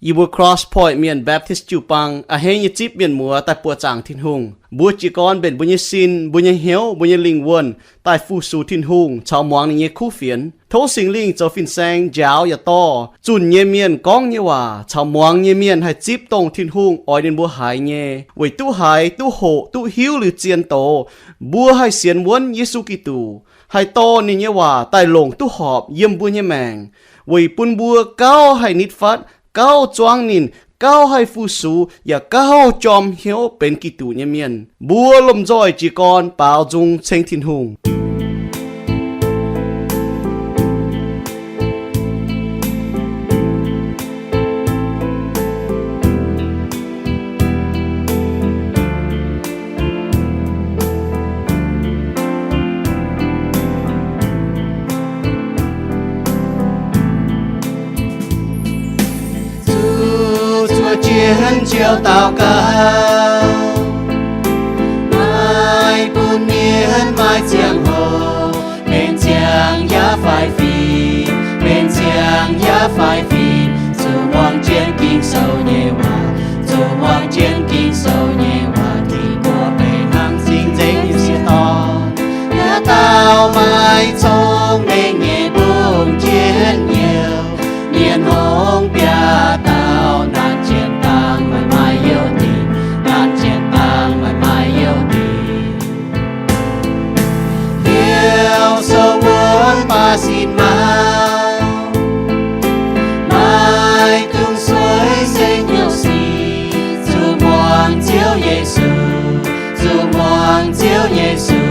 Yie mbuo Cross Point Mienh Baptist jiu-baang a'hneiv nyei zipv mienh muoz daaih buoqc zaangc Tin-Hungh. Mbuo jiez gorn mbenc mbuo nyei sin, mbuo nyei hnyouv, mbuo nyei lingh wuonh daaih fu-sux Tin-Hungh caux muangx ninh nyei kuv fienx. Tov Singx Lingh zoux fin-saeng njaaux yaac dorh zunh nyei mienh gorngv nyei waac caux muangx nyei mienh haih zipv dongh Tin-Hungh oix ninh mbuo haiz nyei. Weic duqv haiz, duqv hoqc, duqv hiuv liuz zien doz, mbuo haih sienx wuonv Yesu Giduc, haih dorh ninh nyei waac daaih longc duqv horpc yiem mbuo nyei maengc, weic bun mbuo gauh haih nitv fatv, gauh zuangv ninh, gauh haih fu-sux, yaac gauh jorm hnyouv benx Giduc nyei mienh. Mbuo lomh nzoih jiez gorn baaux nzung ceng Tin-Hungh. Zuqc zuoqv jienv ziouc daux gaux, maiv bun mienh maaih ziangh hoc, benx ziangh yaac faix fim, benx ziangh yaac faix fim. Zuqc muangx jienv Ging-Sou nyei waac, zuqc muangx jienv Ging-Sou nyei waac, dingc buo benx hnangv cing-nzengc nyei sieqv dorn. Yaac dauh maaih cong-mengh nyei bungx jienv youz, mienh hngongx biaa dauh, naanc jienv dangh maaih maaih youh dinc, naanc jienv dangh maaih maaih youh dinc. Hnyouv sou wuonv baac sin mauv, maiv dungx sueih se hnyouv sic. Zuqc muangx Ziouv Yesu, zuqc muangx Ziouv Yesu,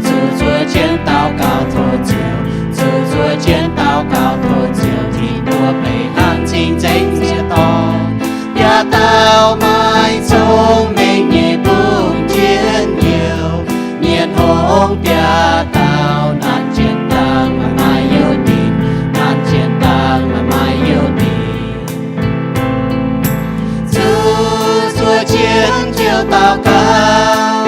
zuqc zuoqv jienv daux gaux tov Ziouv, zuqc zuoqv jienv daux gaux tov Ziouv, dingc buo benx hnangv cing-nzengc sieqv dorn. Biaa dauh maaih cong-mengh nyei bungx jienv youz, mienh hngongx biaa dauh, naanc jienv dangh maaih maaih youh dinc, naanc jienv dangh maaih maaih youh dinc. Zuqc zuoqv jienv ziouc daux gaux,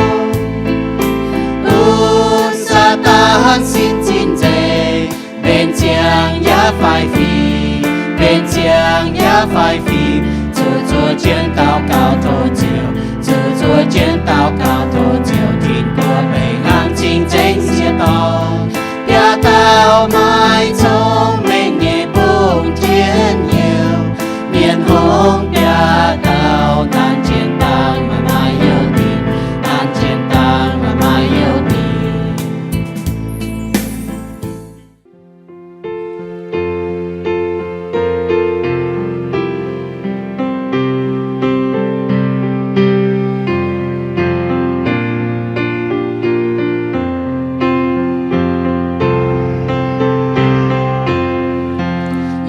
bun Saadaan sin zinh nzengc, mbenc ziangh yaac faix fim, mbenc ziangh yaac faix fim. Zuqc zuoqv jienv daux gaux tov Ziouv, zuqc zuoqv jienv daux gaux tov Ziouv, dingc buo benx hnangv cing-nzengc sieqv dorn. Biaa dauh maaih cong-mengh nyei bungx jienv youz, mienh hngongx biaa dauh, naanc jienv dangh maaih maaih youh dinc, naanc jienv dangh maaih maaih youh dinc.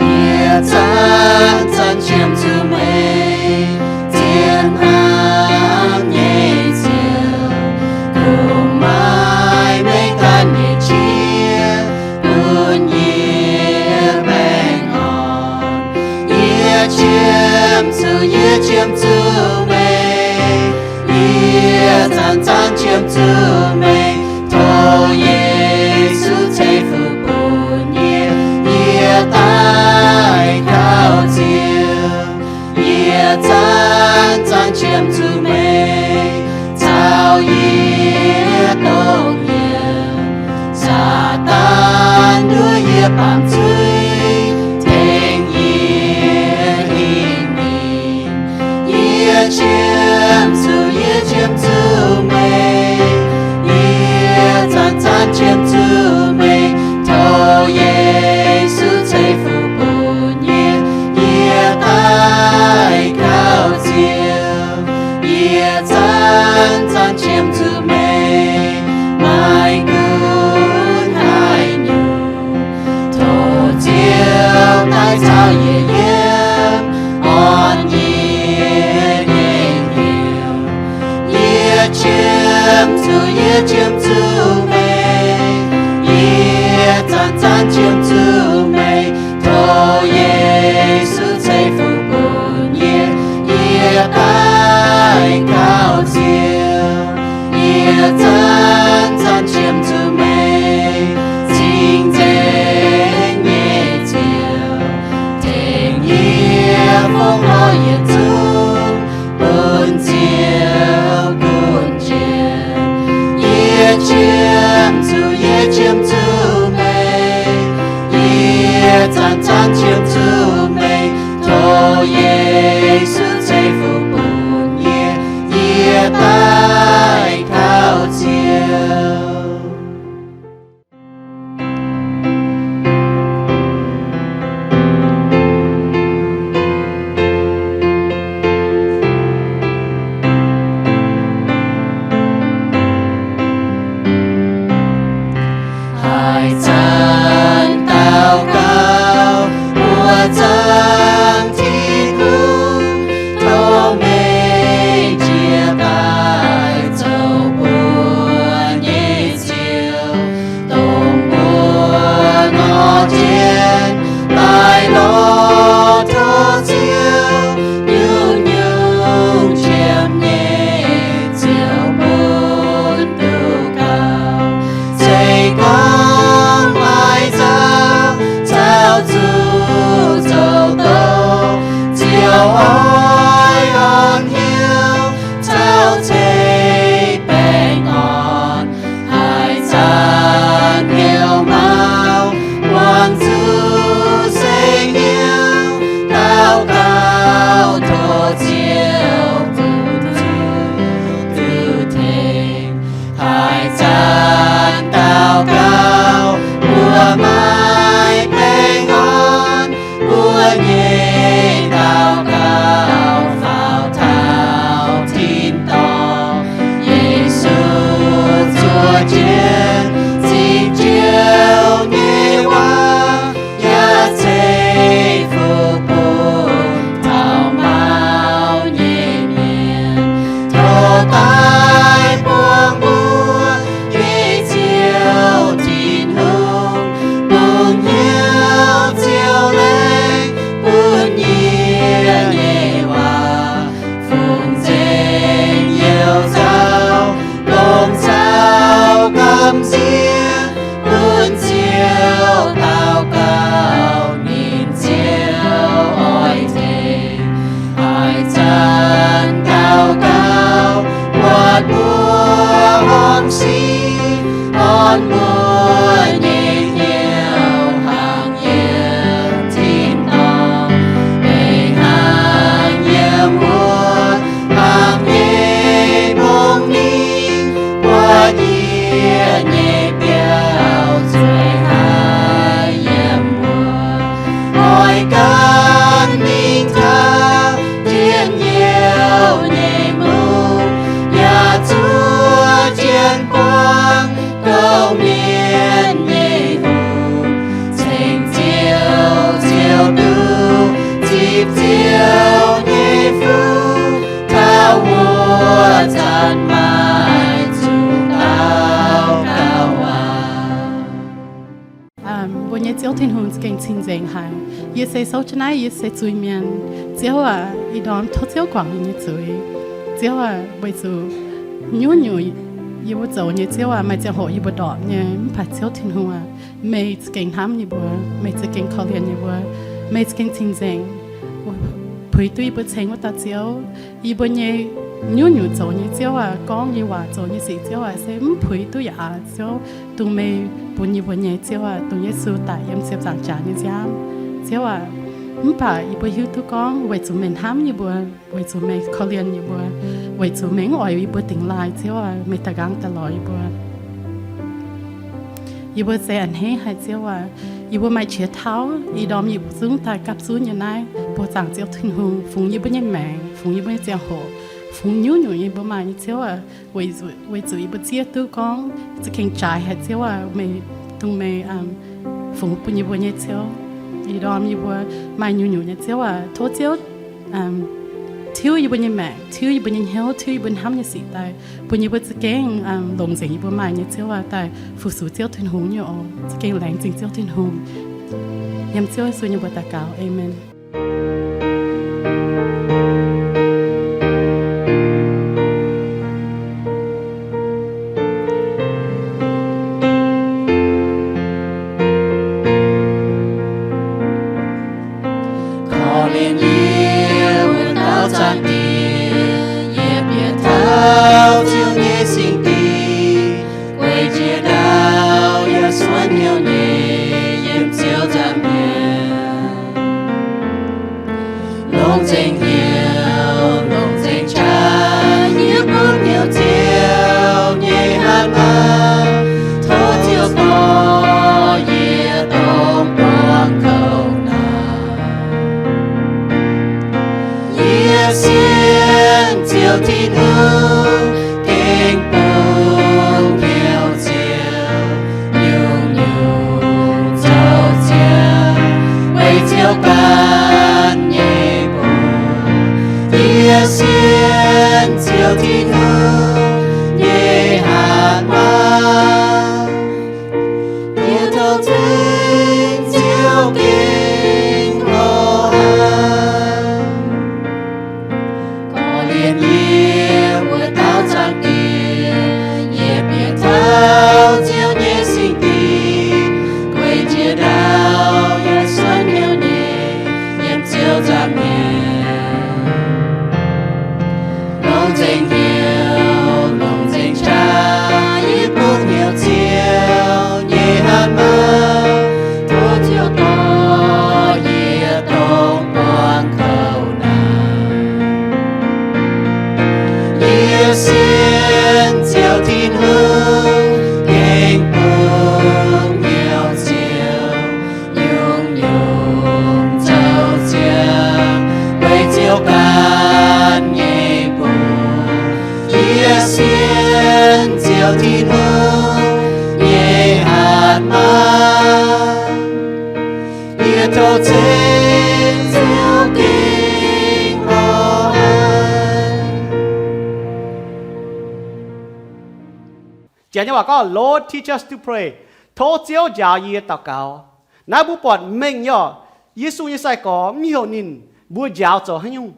Yie zanc-zanc qiemx zuqc meih, zien hnamv nyei Ziouv, kungx maaih meih ganh nyei qiex bun yie baengh orn. Yie qiemx zuqc, yie qiemx zuqc meih, yie zanc-zanc qiemx zuqc meih. Tov Yesu ceix fuqv bun yie, yie daaih kaux Ziouv. Yie zanc-zanc qiemx zuqc meih, caux yie dongh yiem. Saadaan nduov yie baamh zuiz, tengx yie hingh mingh. Yie qiemx zuqc, yie qiemx zuqc meih, yie zanc-zanc qiemx zuqc meih. Tov Yesu ceix fuqv bun yie, yie daaih kaux Ziouv. Yie zanc-zanc qiemx zuqc meih, maaih gunv haaix nyungc, tov Ziouv daaih caux yie yiem, orn yie nyei hnyouv. Yie Oix orn hnyouv caux ceix baengh orn, haaix zanc hnyouv mauv, muangx zuqc seix hnyouv, daux gaux tov Ziouv duqv zuqc duqv tengx. Haaix zanc daux gaux mbuo maaih baengh orn, mbuo nyei daux gaux faaux taux tin-dorngh. Yesu zuov jienv zipv Ziouv nyei waac, yaac ceix fuqv bun taux mauv nyei mienh. Tov daaih buangh mbuo nyei Ziouv Tin-Hungh, bun hnyouv ziouc lengh, bun yie nyei waac fungx nzengc youc nzauh, longc nzauh gamh nziex bun Ziouv daux gaux, ninh Ziouv oix tengx. Haaix zanc daux gaux buatc mbuo horngh sic, orn mbuo nyei hnyouv hnangv yiem tin-dorngh, meih hnangv yiem wuov hlaang nyei mbong mingh, buatc yie nyei biauv zueiz haic yiem mbuo. Oix gan mingh taux njien-youh nyei mungv, yaac zuov jienv buangv gouv mienh nyei hungh, ceng Ziouv, Ziouv duqv zipv Ziouv nyei fuqv, taux wuov zanc maaih zuqc daux gaux aqv. Mbuo nyei Ziouv Tin-Hungh za'gengh cing-nzengc haic. Yie se souv jienv naaiv, yie se zuiz-mienh. Ziouv aac, ih ndorm tov Ziouv guangc yie nyei zuiz. Ziouv aac, weic zuqc nyungc-nyungc yie mbuo zoux nyei, Ziouv aac, maaih ziangh hoc yie mbuo ndorpc nyei. Mv baac Ziouv Tin-Hungh aac, meih za'gengh hnamv yie mbuo, meih za'gengh korv-lienh yie mbuo, meih za'gengh cing-nzengc, puix duqv yie mbuo ceng wuov dauh Ziouv. Yie mbuo nyei nyungc-nyungc zoux nyei, Ziouv aac, gorngv nyei waac, zoux nyei sic, Ziouv aac, se mv puix duqv yaac aqc, Ziouv, dongh meih bun yie mbuo nyei, Ziouv aac, dongh Yesu daic yiem ziepc nzaangc jaax nyei nziaamv, Ziouv aac. Mv baac yie mbuo hiuv duqv gorngv weic zuqc meih hnamv yie mbuo, weic zuqc meih korv-lienh yie mbuo, weic zuqc meih mv oix yie mbuo dingx laaih, Ziouv aac, meih daaih nqaang daaih lorz yie mbuo. Yie mbuo se a'hneiv haic, Ziouv aac. Yie mbuo maaih qiex tauv, ih ndorm yie mbuo zungv daaih gapv zunv nyei naaiv, buoz-zaangc Ziouv Tin-Hungh fungx yie mbuo nyei maengc, fungx yie mbuo nyei ziangh hoc, fungx nyungc-nyungc yie mbuo maaih nyei, Ziouv aac. Weic zuqc, weic zuqc yie mbuo zieqv duqv gorngv za'gengh jaaix haic, Ziouv aac, meih, dongh meih fungx bun yie mbuo nyei, Ziouv. Ih ndorm yie mbuo maaih nyungc-nyungc nyei, Ziouv aac, tov Ziouv tiuv yie mbuo nyei maengc, tiuv yie mbuo nyei hnyouv, tiuv yie mbuo hnamv nyei sic daaih, bun yie mbuo za'gengh longc nzengc yie mbuo maaih nyei, Ziouv aac, daaih fu-sux Ziouv Tin-Hungh nyei oc. Za'gengh laengz zingh Ziouv Tin-Hungh. Yiem Ziouv Yesu nyei mbuox daux gaux, aamen. Korv-lienh yie wuov dauh Zaangc Diex, yie bieqc taux Ziouv nyei singx dinc, guei jiex ndau yaac suonv hnyouv nyei yiem Ziouv nza'hmien. Longc nzengc hnyouv, longc nzengc qaqv, yie bun hnyouv Ziouv nyei hatc maaz. Tov Ziouv dorh yie dongh buangh kouv naaic. Yie sienx Ziouv Tin-Hungh gengh bun hnyouv Ziouv nyungc-nyungc zoux Ziouv, weic Ziouv ganh nyei buoz. Yie sienx Ziouv Tin-Hungh nyei hatc maaz. Yie tov nzengc Ziouv gengh lorz haic. Korv-lienh yie wuov dauh Zaangc Diex, yie bieqc taux Ziouv nyei singx dinc, guei jiex ndau yaac suonv hnyouv nyei yiem Ziouv nza'hmien. Gan nyei bung, yie sienx Ziouv Tin-Hungh nyei hatc maah! Yie tov ceng Ziouv dingc lorz haic. Janx nyei waac gorngv, Lord, teach us to pray. Tov Ziouv njaaux yie daux gaux. Naaiv mbuo buatc mengh nyei orqc. Yesu nyei sai-gorx mv heuc ninh mbuo njaaux zoux haaix nyungc.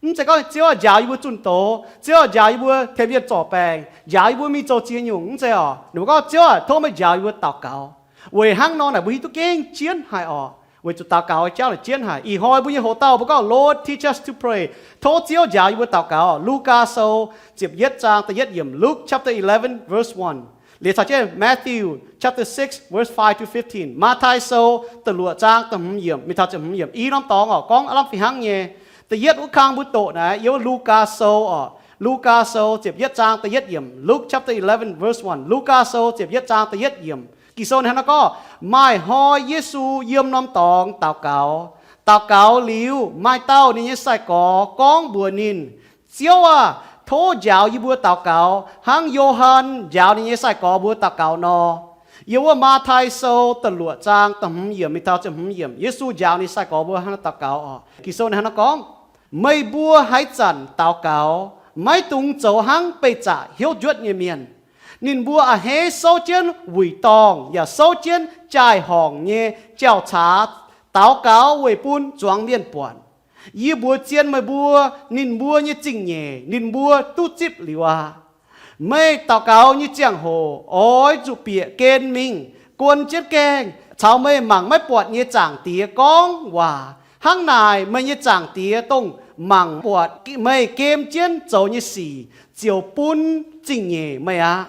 Mv zeiz gorngv, Ziouv aah, njaaux yie mbuo zunh doz, Ziouv aah, njaaux yie mbuo tengx mienh zorc baengc, njaaux yie mbuo mingh zoux ziex nyungc. Mv zeiz orqc. Ninh mbuo gorngv, Ziouv aah, tov meih njaaux yie mbuo daux gaux. Weic hnangv nor naaic mbuo hiuv duqv gengh jienv haic orqc. Weic zuqc daux gaux nyei jauv naaic jienv haic. Ih hnoi mbuo nyei hoc-dauh mbuo gorngv, Lord, teach us to pray. Tov Ziouv njaaux yie mbuo daux gaux. Lugaa Sou ziepc yietv zaang da'yietv yiemc. Luke chapter eleven verse one. Liuz caux jienv Matthew chapter six verse five to fifteen. Matv^taai Sou da'luoqc zaang da'hmz yiemc mingh taux ziepc hmz yiemc. I norm dorngx orqc, gorngv aav lamh fih hnangv nyei. Da'yietv wuov kang mbuo doqc naaiv yiem wuov Lugaa Sou orqc. Lugaa Sou ziepc yietv zaang da'yietv yiemc. Luke chapter eleven verse one. Lugaa Sou ziepc yietv zaang da'yietv yiemc. Ging-Sou hnangv naaiv gorngv, Maaih hnoi Yesu yiem norm dorngx daux gaux. Daux gaux liuz, maaih dauh ninh nyei sai-gorx gorngv mbuox ninh, Ziouv aah, tov njaaux yie mbuo daux gaux hnangv Yo^han njaaux ninh nyei sai-gorx mbuo daux gaux nor. Yiem wuov Matv^taai Sou da'luoqc zaang da'hmz yiemc mingh taux ziepc hmz yiemc, Yesu njaaux ninh sai-gorx mbuo hnangv naaiv daux gaux orqc. Ging-Sou hnangv naaiv gorngv, Meih mbuo haaix zanc daux gaux, maiv dungx zoux hnangv beih zaqc hnyouv njuotv nyei mienh. Ninh mbuo a'hneiv souv jienv wuic dorngh yaac souv jienv jaai-horngc nyei jauv-caax daux gaux weic bun zuangx mienh buatc. Yie mbuox zien meih mbuo, ninh mbuo nyei zingh nyeic ninh mbuo duqv zipv liuz aqv. Meih daux gaux nyei ziangh hoc oix zuqc bieqc gen mingh, guon jienv gaengh caux meih mangc maiv buatc nyei Zaangc Diex gorngv waac. Hnangv naaic meih nyei Zaangc Diex, dongh mangc buatc meih gem jienv zoux nyei sic, ziouc bun zingh nyeic meih aqv.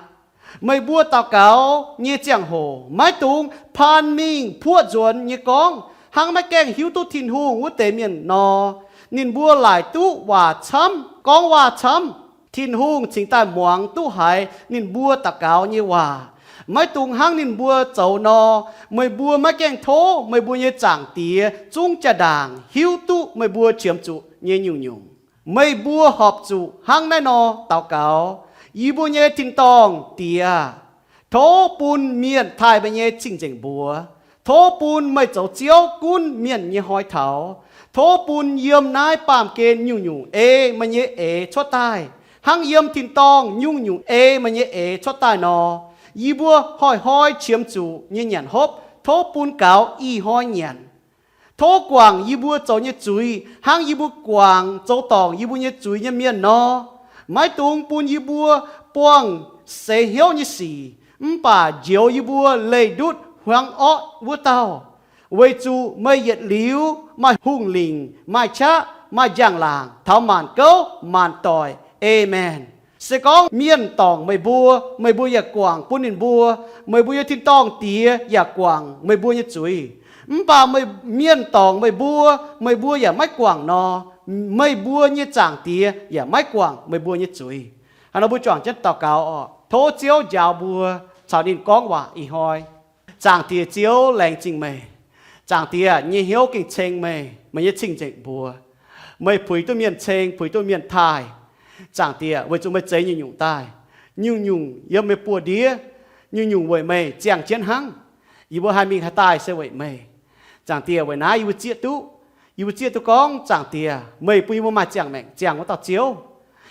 Meih mbuo daux gaux nyei ziangh hoc maiv dungx paan mingh puoqv nzuonx nyei gorngv, hnangv maiv gaengh hiuv duqv Tin-Hungh wuov deix mienh nor. Ninh mbuo laaic duqv waac camv, gorngv waac camv. Tin-Hungh cingx daaih muangx duqv haiz ninh mbuo daux gaux nyei waac. Maiv dungx hnangv ninh mbuo zoux nor. Meih mbuo maiv gaengh tov meih mbuo nyei Zaangc Diex zungv jaa-ndaangc hiuv duqv meih mbuo qiemx zuqc nyei nyungc-nyungc. Meih mbuo horpc zuqc hnangv naaiv nor daux gaux, Yie mbuo nyei tin-dorngh Diex aah! Tov bun mienh taaih meih nyei cing-nzengc mbuox. Tov bun meih zoux Ziouv gunv mienh nyei hnoi taux. Tov bun yiem naaiv baamh gen nyungc-nyungc ei meih nyei eix cuotv daaih, hnangv yiem tin-dorngh nyungc-nyungc ei meih nyei eix cuotv daaih nor. Yie mbuo hnoi-hnoi qiemx zuqc nyei nyanc hopv tov bun gaux ih hnoi nyanc. Tov guangc yie mbuo zoux nyei zuiz hnangv yie mbuo guangc zoux dorngc yie mbuo nyei zuiz nyei mienh nor. Maiv dungx bun yie mbuo buangh seix hnyouv nyei sic, mv baac njoux yie mbuo leih ndutv huaang orqv wuov dauh. Weic zuqc meih yietc liuz maaih hungh lingc, maaih qaqv, maaih njang-laangc taux maanc gouv maanc doic. Aamen. Se gorngv mienh dorngc meih mbuo, meih mbuo yaac guangc bun ninh mbuo. Meih mbuo nyei tin-dorngh Diex yaac guangc meih mbuo nyei zuiz. Mv baac meih, mienh dorngc meih mbuo, meih mbuo yaac maiv guangc nor, meih mbuo nyei Zaangc Diex yaac maiv guangc meih mbuo nyei zuiz. Hnangv nor mbuo juangc jienv daux gaux oc. Tov Ziouv njaaux mbuo caux ninh gorngv waac ih hnoi. Zaangc Diex Ziouv, laengz zingh meih. Zaangc Diex, yie nyei hnyouv gengh ceng meih, meih nyei cing-nzengc mbuox. Meih puix duqv mienh ceng, puix duqv mienh taaih. Zaangc Diex, weic zuqc meih zeix nyungc-nyungc daaih. Nyungc-nyungc yiem meih buoz-ndiev, nyungc-nyungc weic meih ziangh jienv hnangv. Yie mbuo haih mingh haih daaih se weic meih. Zaangc Diex, weic naaiv yie mbuo zieqv duqv, yie mbuo zieqv duqv gorngv, Zaangc Diex, meih bun yie mbuo maaih ziangh maengc ziangh wuov dauh Ziouv.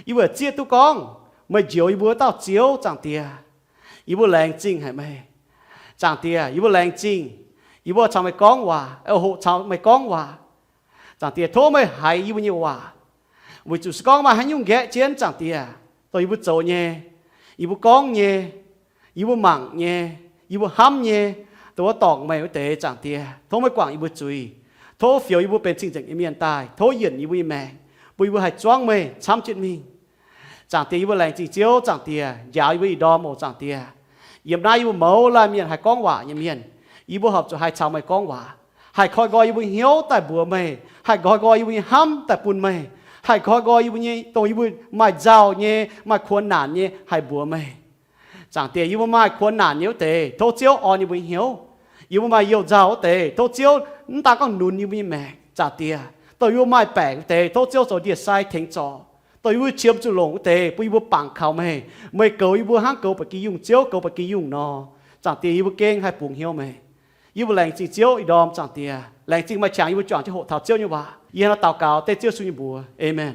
Yie mbuo zieqv duqv gorngv, meih njoux yie mbuo wuov dauh Ziouv, Zaangc Diex. Yie mbuo laengz zingh haic meih. Zaangc Diex, yie mbuo laengz zingh. Yie mbuo caux meih gorngv waac, hoqc caux meih gorngv waac. Zaangc Diex, tov meih haiz yie mbuo nyei waac. Weic zuqc se gorngv maaih haaix nyungc nqaeqv jienv, Zaangc Diex, dongh yie mbuo zoux nyei, yie mbuo gorngv nyei, yie mbuo mangc nyei, yie mbuo hnamv nyei, dongh wuov dorngc meih wuov deix, Zaangc Diex, tov meih guangc yie mbuo zuiz. Tov fioux yie mbuo benx cing-nzengc nyei mienh daaih. Tov yienc yie mbuo nyei maengc, bun yie mbuo haih zuangv meih camv jienv mingh. Zaangc Diex, yie mbuo laengz zingh Ziouv, Zaangc Diex, njaaux yie mbuo ih ndorm oc, Zaangc Diex. Yiem naaiv yie mbuo mouz laanh mienh haih gorngv waac nyei mienh, yie mbuo horpc zuqc haih caux meih gorngv waac, haih koi nqoi yie mbuo nyei hnyouv daaih mbuox meih, haih koi nqoi yie mbuo nyei hnamv daaih bun meih, haih koi nqoi yie mbuo nyei, dongh yie mbuo maaih nzauh nyei, maaih kuonx naanc nyei, haih mbuox meih. Zaangc Diex, yie mbuo maaih kuonx naanc nyei wuov deix, tov Ziouv orn yie mbuo nyei hnyouv. Yie mbuo maaih youh nzauh wuov deix, tov Ziouv mv daan gorngv nunz yie mbuo nyei maengc, Zaangc Diex, Dongh yie mbuo maaih baengc wuov deix, tov Ziouv zoux ndie-sai tengx zorc. Dongh yie mbuo qiemx zuqc longc wuov deix, bun yie mbuo bangc kaux meih. Meih goux yie mbuo hnangv goux ba'gi yungh, Ziouv goux ba'gi yungh nor. Zaangc Diex, yie mbuo gengh haih bungx hnyouv meih. Yie mbuo laengz zingh Ziouv ih ndorm, Zaangc Diex. Laengz zingh maaih qangx yie mbuo juangc jienv hoqc taux Ziouv nyei waac. Yie hnangv naaiv daux gaux dengv Ziouv Yesu nyei mbuox. Aamen.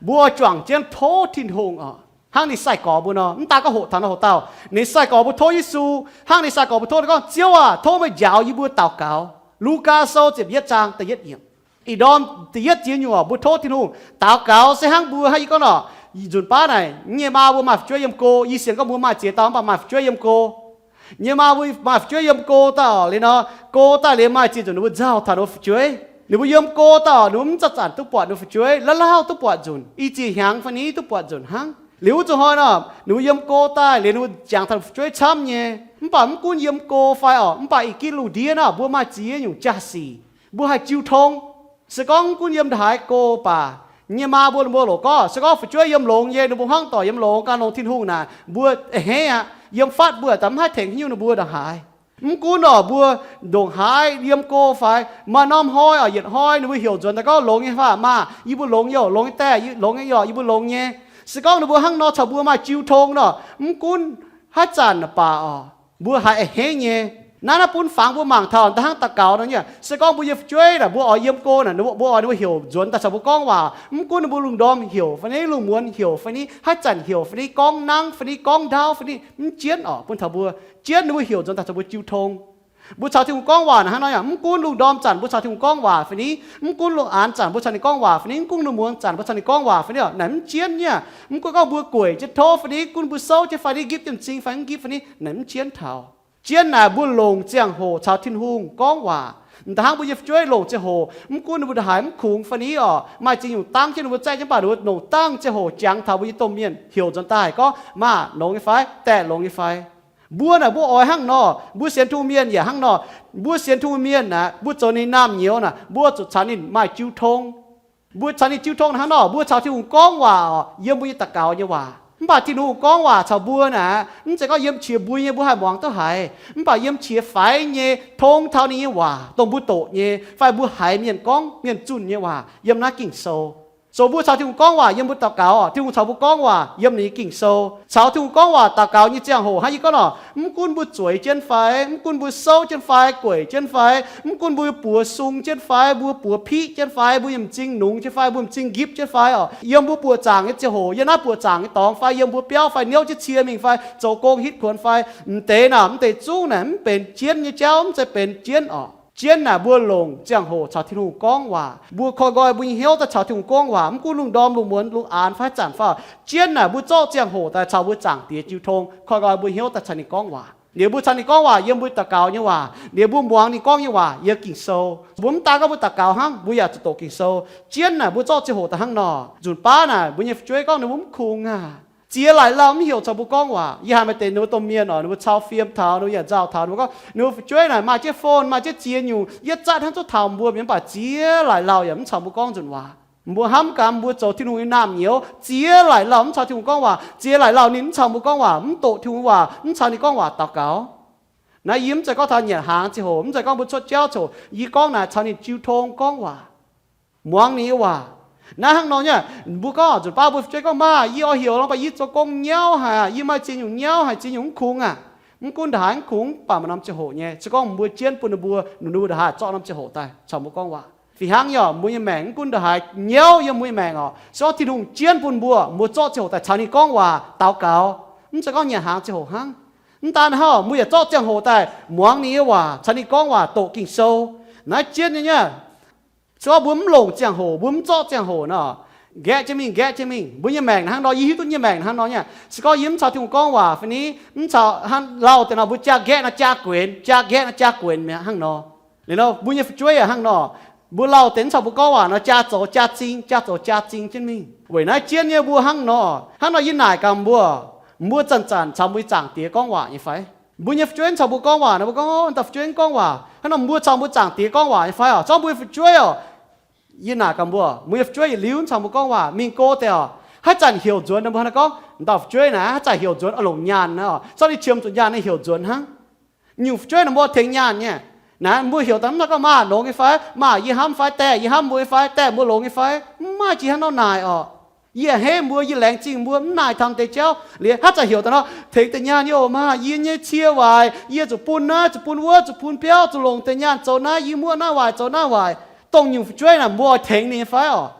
Mbuo oix juangc jienv tov Tin-Hungh oc, hnangv ninh sai-gorx mbuo nor. Mv daan gorngv hoqc taux naaiv hoc dauh, ninh sai-gorx mbuo tov Yesu, hnangv ninh sai-gorx mbuo tov ninh gorngv, Ziouv aac, tov meih njaaux yie mbuo daux gaux. Lugaa Sou ziepc yietv zaang da'yietv yiemc. Ih ndorm da'yietv ziex nyungc oc, mbuo tov Tin-Hungh. Daux gaux se hnangv mbuo hnangv yie gorngv nor, nzunc baav naaic, yie nyei maa mbuo maaih fu'jueiv yiem go. Yie sienx gorngv mbuo maaih ziex dauh mv baac maaih fu'jueiv yiem go. Yie nyei maa mbuo maaih fu'jueiv yiem go daaih oc, liuz nor, go daaih liuz maaih ziex nzunc ninh mbuo nzauh taux ninh mbuo fu'jueiv. Ninh mbuo yiem go daaih oc, ninh mbuo mv zanc-zanc duqv buatc ninh mbuo fu'jueiv, la'laauh duqv buatc nzunc, i ziex hnyangx fai ni duqv buatc nzunc hnangv. Liuz wuov zuqc hnoi nor, ninh mbuo yiem go daaih liuz ninh mbuo jangx taux fu'jueiv camv nyei. Mv baac mv gunv yiem go fai oc, mv baac ih gitv lungh ndiev nor, mbuo maaih ziex nyungc jaa-sic, mbuo haih jiu tong. Se gorngv mv gunv yiem ndongc haaix go baac, yie nyei maa mbuo, ninh mbuo loc gorngv, se gorngv fu'jueiv yiem longx nyei, ninh mbuo hmuangv doic yiem longx, gan longx Tin-Hungh naaic, mbuo a'hneiv aqv. Yiem fatv mbuo daaih mv haih tengx haaix nyungc ninh mbuo ndongc haaix. Mv gunv oc, mbuo ndongc haaix yiem go fai, maaih norm hnoi oc, yietc hnoi ninh mbuo heuc nzuonx daaih gorngv, Longx nyei faah maah, yie mbuo longx nyei oc, longx nyei daeh, longx nyei oc, yie mbuo longx nyei. Se gorngv ninh mbuo hnangv nor caux mbuo maaih jiu tong nor, mv gunv haaix zanc baac oc, mbuo haiz a'hneiv nyei. Naaiv naaiv bun fangx mbuo mangc taux da'hnangv daux gaux nor nyei. Se gorngv mbuo nyei fu'jueiv naaic, mbuo oix yiem go naaic, mbuo oix ninh mbuo heuc nzuonx daaih caux mbuo gorngv waac, mv gunv ninh mbuo lungh ndorm heuc fai ni, lungh muonz heuc fai ni, haaix zanc heuc fai ni, gorngv nangv fai ni, gorngv ndaauv fai ni, mv jienv oc, bun taux mbuo, jienv ninh mbuo heuc nzuonx daaih caux mbuo jiu tong. Mbuo caux Tin-Hungh gorngv waac naaic hnangv nor yaac, mv gunv lungh ndorm zanc mbuo caux Tin-Hungh gorngv waac fai ni, mv gunv lungh aanx zanc mbuo caux ninh gorngv waac fai ni, mv gunv lungh muonz zanc mbuo caux ninh gorngv waac fai ni, naaic mv jienv nyei. Mv gunv gorngv mbuo gueic jienv tov fai ni, gunv mbuo souv jienv fai ni, ngipv jienv m'zing fai mv ngipv fai ni, naaic mv jienv taux. Jienv naaic mbuo longc ziangh hoc caux Tin-Hungh gorngv waac. M'daaih hnangv mbuo nyei fu'jueiv longc ziangh hoc, mv gunv ninh mbuo ndongc haaix mv kungx fai ni oc, maaih ziex nyungc dangv jienv ninh mbuo zaeqv jienv, mv baac ninh mbuo longc dangh ziangh hoc jangx taux mbuo nyei domh mienh heuc nzuonx daaih gorngv, Maah! Longx nyei fai? Daeh longx nyei fai? Mbuo naaic mbuo oix hnangv nor, mbuo sienx Tin-Hungh mienh yaac hnangv nor. Mbuo sienx Tin-Hungh mienh naaic, mbuo zoux ninh naamh nyouz naaic, mbuo zuqc caux ninh maaih jiu tong. Mbuo caux ninh jiu tong hnangv nor, mbuo caux Tin-Hungh gorngv waac oc, yiem mbuo nyei daux gaux nyei waac. Mv baac Tin-Hungh gorngv waac caux mbuo naaic, mv zeiz gorngv yiem qiex mbui nyei mbuo haih muangx duqv haiz, mv baac yiem qiex faix nyei tong taux ninh nyei waac dongh mbuo doqc nyei fai mbuo haiz mienh gorngv, mienh zunh nyei waac yiem naaiv Ging-Sou. Zoux mbuo caux Tin-Hungh gorngv waac yiem mbuo daux gaux oc, Tin-Hungh caux mbuo gorngv waac yiem ninh nyei Ging-Sou. Caux Tin-Hungh gorngv waac daux gaux nyei ziangh hoc hnangv yie gorngv nor, mv gunv mbuo zueiz jienv fai, mv gunv mbuo souv jienv fai, gueic jienv fai, mv gunv mbuo buoz sung jienv fai, mbuo buoz piqv jienv fai, mbuo nyei m'zing nungx jienv fai, mbuo m'zing ngipv jienv fai oc, yiem mbuo buoqc zaangc nyei ziangh hoc, yiem naaiv buoqc zaangc nyei dorngx fai, yiem mbuo biauv fai, niouv jienv cie mingh fai, zoux gong hitv kuonx fai, m'deix naaic, m'deix zungv naaic mv benx jienv nyei jauv, mv zeiz benx jienv oc. Jienv naaic mbuo longc ziangh hoc caux Tin-Hungh gorngv waac. Mbuo koi nqoi mbuo nyei hnyouv daaih caux Tin-Hungh gorngv waac, mv gunv lungh ndorm lungh muonz lungh aanx fai haaix zanc fai, jienv naaic mbuo zorqv ziangh hoc daaih caux mbuo Zaangc Diex jiu tong, koi nqoi mbuo hnyouv daaih caux ninh gorngv waac. Liuz mbuo caux ninh gorngv waac yiem mbuo daux gaux nyei waac, liuz mbuo muangx ninh gorngv nyei waac yiem Ging-Sou. Mbuo mv daan gorngv mbuo daux gaux hnangv, mbuo yaac zuqc doqc Ging-Sou. Jienv naaic mbuo zorqv ziangh hoc daaih hnangv nor. Nzunc baav naaic mbuo nyei fu'jueiv gorngv ninh mbuo mv kungx aac. Ziex laaic lauh mv heuc caux mbuo gorngv waac. Yie haiz maaih deix ninh mbuo domh mienh oc, ninh mbuo cau fiem taux, ninh mbuo yaac nzauh taux, ninh mbuo gorngv ninh mbuo fu'jueiv naaic maaih jienv phone, maaih jienv ziex nyungc, yie zatv hnangv zuqc taux mbuo mienh, mv baac ziex laaic lauh yaac mv caux mbuo gorngv nzunc waac. Mbuo hnamv gaax mbuo zoux Tin-Hungh nyei naamh nyouz, ziex laaic lauh mv caux Tin-Hungh gorngv waac, ziex laaic lauh ninh mv caux mbuo gorngv waac, mv doqc Tin-Hungh waac, mv caux ninh gorngv waac daux gaux. Naaiv yie mv zeiz gorngv taux nyanc hnaangx ziangh hoc, mv zeiz gorngv mbuo cuotv jauv ziangh hoc, yie gorngv naaic caux ninh jiu tong gorngv waac, muangx ninh nyei waac. Naaiv hnangv nor nyei, mbuo gorngv nzunc baav mbuo fu'jueiv gorngv, Maah, yie oix heuc nor, mv baac yie zoux gong nyauv haic, yie maaih ziex nyungc nyauv haic, ziex nyungc mv kungx aac. Mv gunv ndongc haaix mv kungx, mv baac maaih norm ziangh hoc nyei. Se gorngv mbuo jienv bun ninh mbuo, ninh mbuo ndongc haaix zorqv norm ziangh hoc daaih caux mbuo gorngv waac. Fih hnangv nyei oc, mbuo nyei maengc mv gunv ndongc haaix nyauv yiem mbuo nyei maengc oc, se gorngv Tin-Hungh jienv bun mbuo, mbuo zorqv ziangh hoc daaih caux ninh gorngv waac, daux gaux. Mv zeiz gorngv nyanc hnaangx ziangh hoc hnangv. Mv daan hnangv, mbuo yaac zorqv ziangh hoc daaih muangx ninh nyei waac, caux ninh gorngv waac, doqc Ging-Sou. Naaiv jienv nyei nyei. Se gorngv mbuo mv longc ziangh hoc, mbuo mv zorqv ziangh hoc nor, nqaeqv jienv mingh, nqaeqv jienv mingh. Mbuo nyei maengc hnangv nor, yie hiuv duqv nyei maengc hnangv nor nyei. Se gorngv yie mv caux Tin-Hungh gorngv waac fai ni, mv caux hnangv lauh deix nor, mbuo jaa nqaeqv nor jaa guenx, jaa nqaeqv nor jaa guenx mi'aqv hnangv nor. Liuz nor, mbuo nyei fu'jueiv yaac hnangv nor. Mbuo lauh deix mv caux mbuo gorngv waac nor, jaa zoux jaa zing, jaa zoux jaa zing jienv mingh. Weic naaiv jienv nyei mbuo hnangv nor. Hnangv nor yie naaic gaax mbuo, mbuo zanc-zanc caux mbuo nyei Zaangc Diex gorngv waac nyei fai? Mbuo nyei fu'jueiv mv caux mbuo gorngv waac nor, mbuo gorngv, Dauh fu'jueiv mv gorngv waac. Hnangv nor mbuo caux mbuo Zaangc Diex gorngv waac nyei fai oc? Zorqv mbuo nyei fu'jueiv oc. Yie naaic gaax mbuo, mbuo nyei fu'jueiv yietc liuz mv caux mbuo gorngv waac, mingh go deix oc. Haaix zanc heuc nzuonx ninh mbuo hnangv nor gorngv, Dauh fu'jueiv naaic haaix zanc heuc nzuonx oix longc nyaanh naaiv oc. Zorqv ninh qiemx zuqc nyaanh ninh heuc nzuonx hnangv. Nyungc fu'jueiv ninh mbuo tengx nyaanh nyei. Naaiv mbuo heuc daaih mv daaih gorngv, Maah longx nyei fai? Maah yie hnamv fai? Daeh yie hnamv mbuo nyei fai? Daeh mbuo longx nyei fai? Mv maaih jiex hnangv nor naaic orqc. Yie a'hneiv mbuo, yie laengz zingh mbuo, mv naaic taux deix jauv. Liuz hnangv zanc heuc daaih nor, Tengx deix nyaanh nyei oc. Maah yie nyei cie waaic, yie zuqc bun naaiv, zuqc bun wuov, zuqc bun biauv, zuqc longc deix nyaanh zoux naaiv, yie muoqv naaiv waaic, zoux naaiv waaic. Dongh nyungc fu'jueiv naaic mbuo oix tengx ninh nyei fai orqc?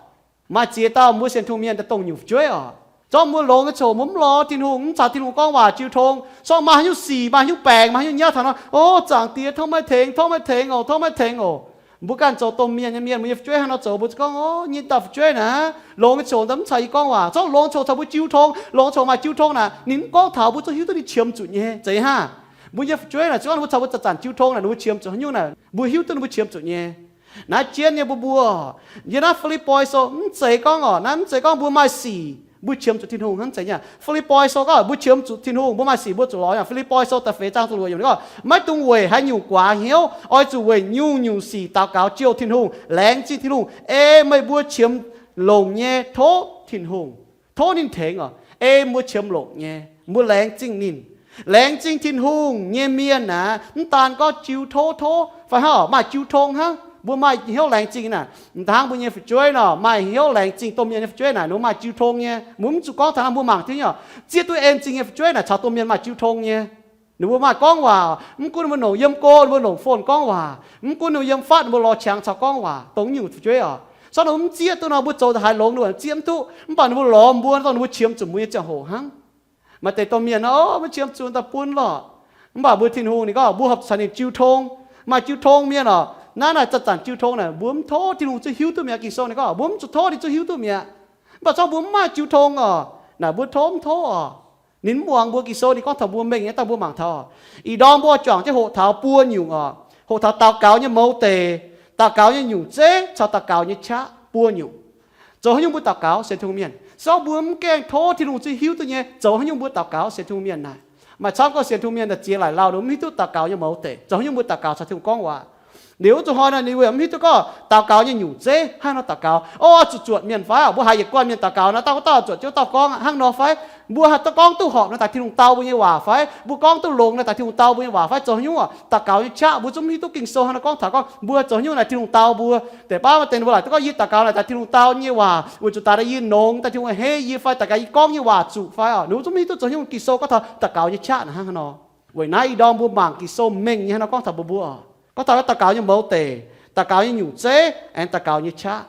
Maaih ziex dauh mbuo sienx Tin-Hungh mienh daaih dongh nyungc fu'jueiv orqc. Zorqv mbuo longx nyei coc, mbuo mv lorz Tin-Hungh, mv caux Tin-Hungh gorngv waac jiu tong, zorqv maaih haaix nyungc sic, maaih haaix nyungc baengc, maaih haaix nyungc nyauv taux nor, O, Zaangc Diex, tov meih tengx, tov meih tengx oc, tov meih tengx oc. Mbuo ganh zoux domh mienh nyei mienh, mbuo nyei fu'jueiv hnangv nor zoux, mbuo gorngv, O, nyei dauh fu'jueiv naaic longx nyei coc, mv caux yie gorngv waac. Zorqv longx nyei coc caux mbuo jiu tong, longx nyei coc maaih jiu tong naaic, ninh mv gorngv taux, mbuo zungv hiuv duqv ninh qiemx zuqc nyei. Zeiz hnangv. Mbuo nyei fu'jueiv naaic, se gorngv ninh mbuo caux mbuo zanc-zanc jiu tong naaic, ninh mbuo qiemx zuqc haaix nyungc naaic, mbuo hiuv duqv ninh mbuo qiemx zuqc nyei. Naaiv jienv nyei mbuo mbuo, yie naaiv Fi^lipv^poi Sou mv zeiz gorngv orqc, naaiv mv zeiz gorngv mbuo maaih sic mbuo qiemx zuqc Tin-Hungh hnangv. Zeiz nyei. Fi^lipv^poi Sou gorngv mbuo qiemx zuqc Tin-Hungh, mbuo maaih sic mbuo zuqc lorz nyei. Fi^lipv^poi Sou da'feix zaang ziepc luoqc yiemc gorngv, Maiv dungx weic haaix nyungc guaax hnyouv, oix zuqc weic nyungc-nyungc sic daux gaux jouh Tin-Hungh, laengz zingh Tin-Hungh. Ei meih mbuo qiemx longc nyei, tov Tin-Hungh, tov ninh tengx oc. Ei mbuo qiemx longc nyei, mbuo laengz zingh ninh. Laengz zingh Tin-Hungh nyei mienh naaic, mv daan gorngv jiu tov tov fai hnangv orqc, maaih jiu tong hnangv, mbuo maaih hnyouv laengz zingh naaic. Mv daan mbuo nyei fu'jueiv nor maaih hnyouv laengz zingh domh mienh nyei fu'jueiv naaic, ninh mbuo maaih jiu tong nyei. Mbuo mv zuqc gorngv taux hnangv, mbuo mangc tiuv nyei, zieqv duqv en zingh nyei fu'jueiv naaic caux domh mienh maaih jiu tong nyei. Ninh mbuo maaih gorngv waac, mv gunv ninh mbuo longc yiem go, ninh mbuo longc phone gorngv waac, mv gunv ninh mbuo yiem fatv, ninh mbuo lorz qangx caux gorngv waac, dongh nyungc fu'jueiv orqc. Sortv ninh mbuo mv zieqv duqv nor, mbuo zoux haaix longx ninh mbuo zieqv mv duqv. Mv baac ninh mbuo lorz mbuo, ninh mbuo qiemx zuqc mbuo nyei ziangh hoc hnangv. Maaih deix domh mienh nor, maiv qiemx zuqc daaih bun lorqc. Mv baac mbuo Tin-Hungh ninh gorngv mbuo horpc caux ninh jiu tong. Maaih jiu tong mienh orqc, naaiv naaic zanc-zanc jiu tong naaic, mbuo mv tov Tin-Hungh zungv hiuv duqv mi'aqv. Ging-Sou ninh gorngv mbuo mv zuqc tov ninh zungv hiuv duqv mi'aqv. Mv baac zorqv mbuo mv maaih jiu tong orqc, naaic mbuo tov mv tov orqc. Ninh mv muangx mbuo. Ging-Sou ninh gorngv taux mbuo mengh nyei daaih mbuo mangc taux. Ih ndorm mbuo juangc jienv hoqc taux buo nyungc orqc. Hoqc taux daux gaux nyei mouz deic, daux gaux nyei nyungc zeiv caux daux gaux nyei qaqv buo nyungc. Zoux haaix nyungc mbuo daux gaux sienx Tin-Hungh mienh, se gorngv mbuo mv gaengh tov Tin-Hungh zungv hiuv duqv nyei, zoux haaix nyungc mbuo daux gaux sienx Tin-Hungh mienh naaic? Maaih camv gorngv sienx Tin-Hungh mienh daaih ziex laaic lauh ninh mv hiuv duqv daux gaux nyei mouz deic, zoux haaix nyungc mbuo daux gaux caux Tin-Hungh gorngv waac. Liuz wuov zuqc hnoi naaic ninh mbuo yaac mv hiuv duqv gorngv daux gaux nyei nyungc zeiv hnangv haaix nor daux gaux. O, zuqc zuotc mienh fai? Mbuo haiz yietc guanh mienh daux gaux nor, dauh wuov dauh zuotc jienv dauh gorngv hnangv nor fai? Mbuo haih duqv gorngv duqv horpc nor daaih Tin-Hungh dau mbuo nyei waac fai? Mbuo gorngv duqv longx nor daaih Tin-Hungh dau mbuo nyei waac fai? Zoux haaix nyungc daux gaux nyei qaqv mbuo zungv mv hiuv duqv. Ging-Sou hnangv nor gorngv taux gorngv mbuo zoux haaix nyungc naaic Tin-Hungh dau mbuo. Deix baav maaih deix ninh mbuo laaic duqv gorngv yie daux gaux naaic daaih Tin-Hungh dau nyei waac weic zuqc daaih yie nongx daaih Tin-Hungh a'hneiv yie fai daux gaux yie gorngv nyei waac zuqc fai orqc. Ninh mbuo zungv mv hiuv duqv zoux haaix nyungc. Ging-Sou gorngv taux daux gaux nyei qaqv naaic hnangv haaix nor. Weic naaiv ih ndorm mbuo mangc Ging-Sou mengh nyei hnangv nor gorngv taux mbuo mbuo orqc. Gorngv taux daux gaux nyei mouz deic, daux gaux nyei nyungc zeiv, aengx daux gaux nyei qaqv.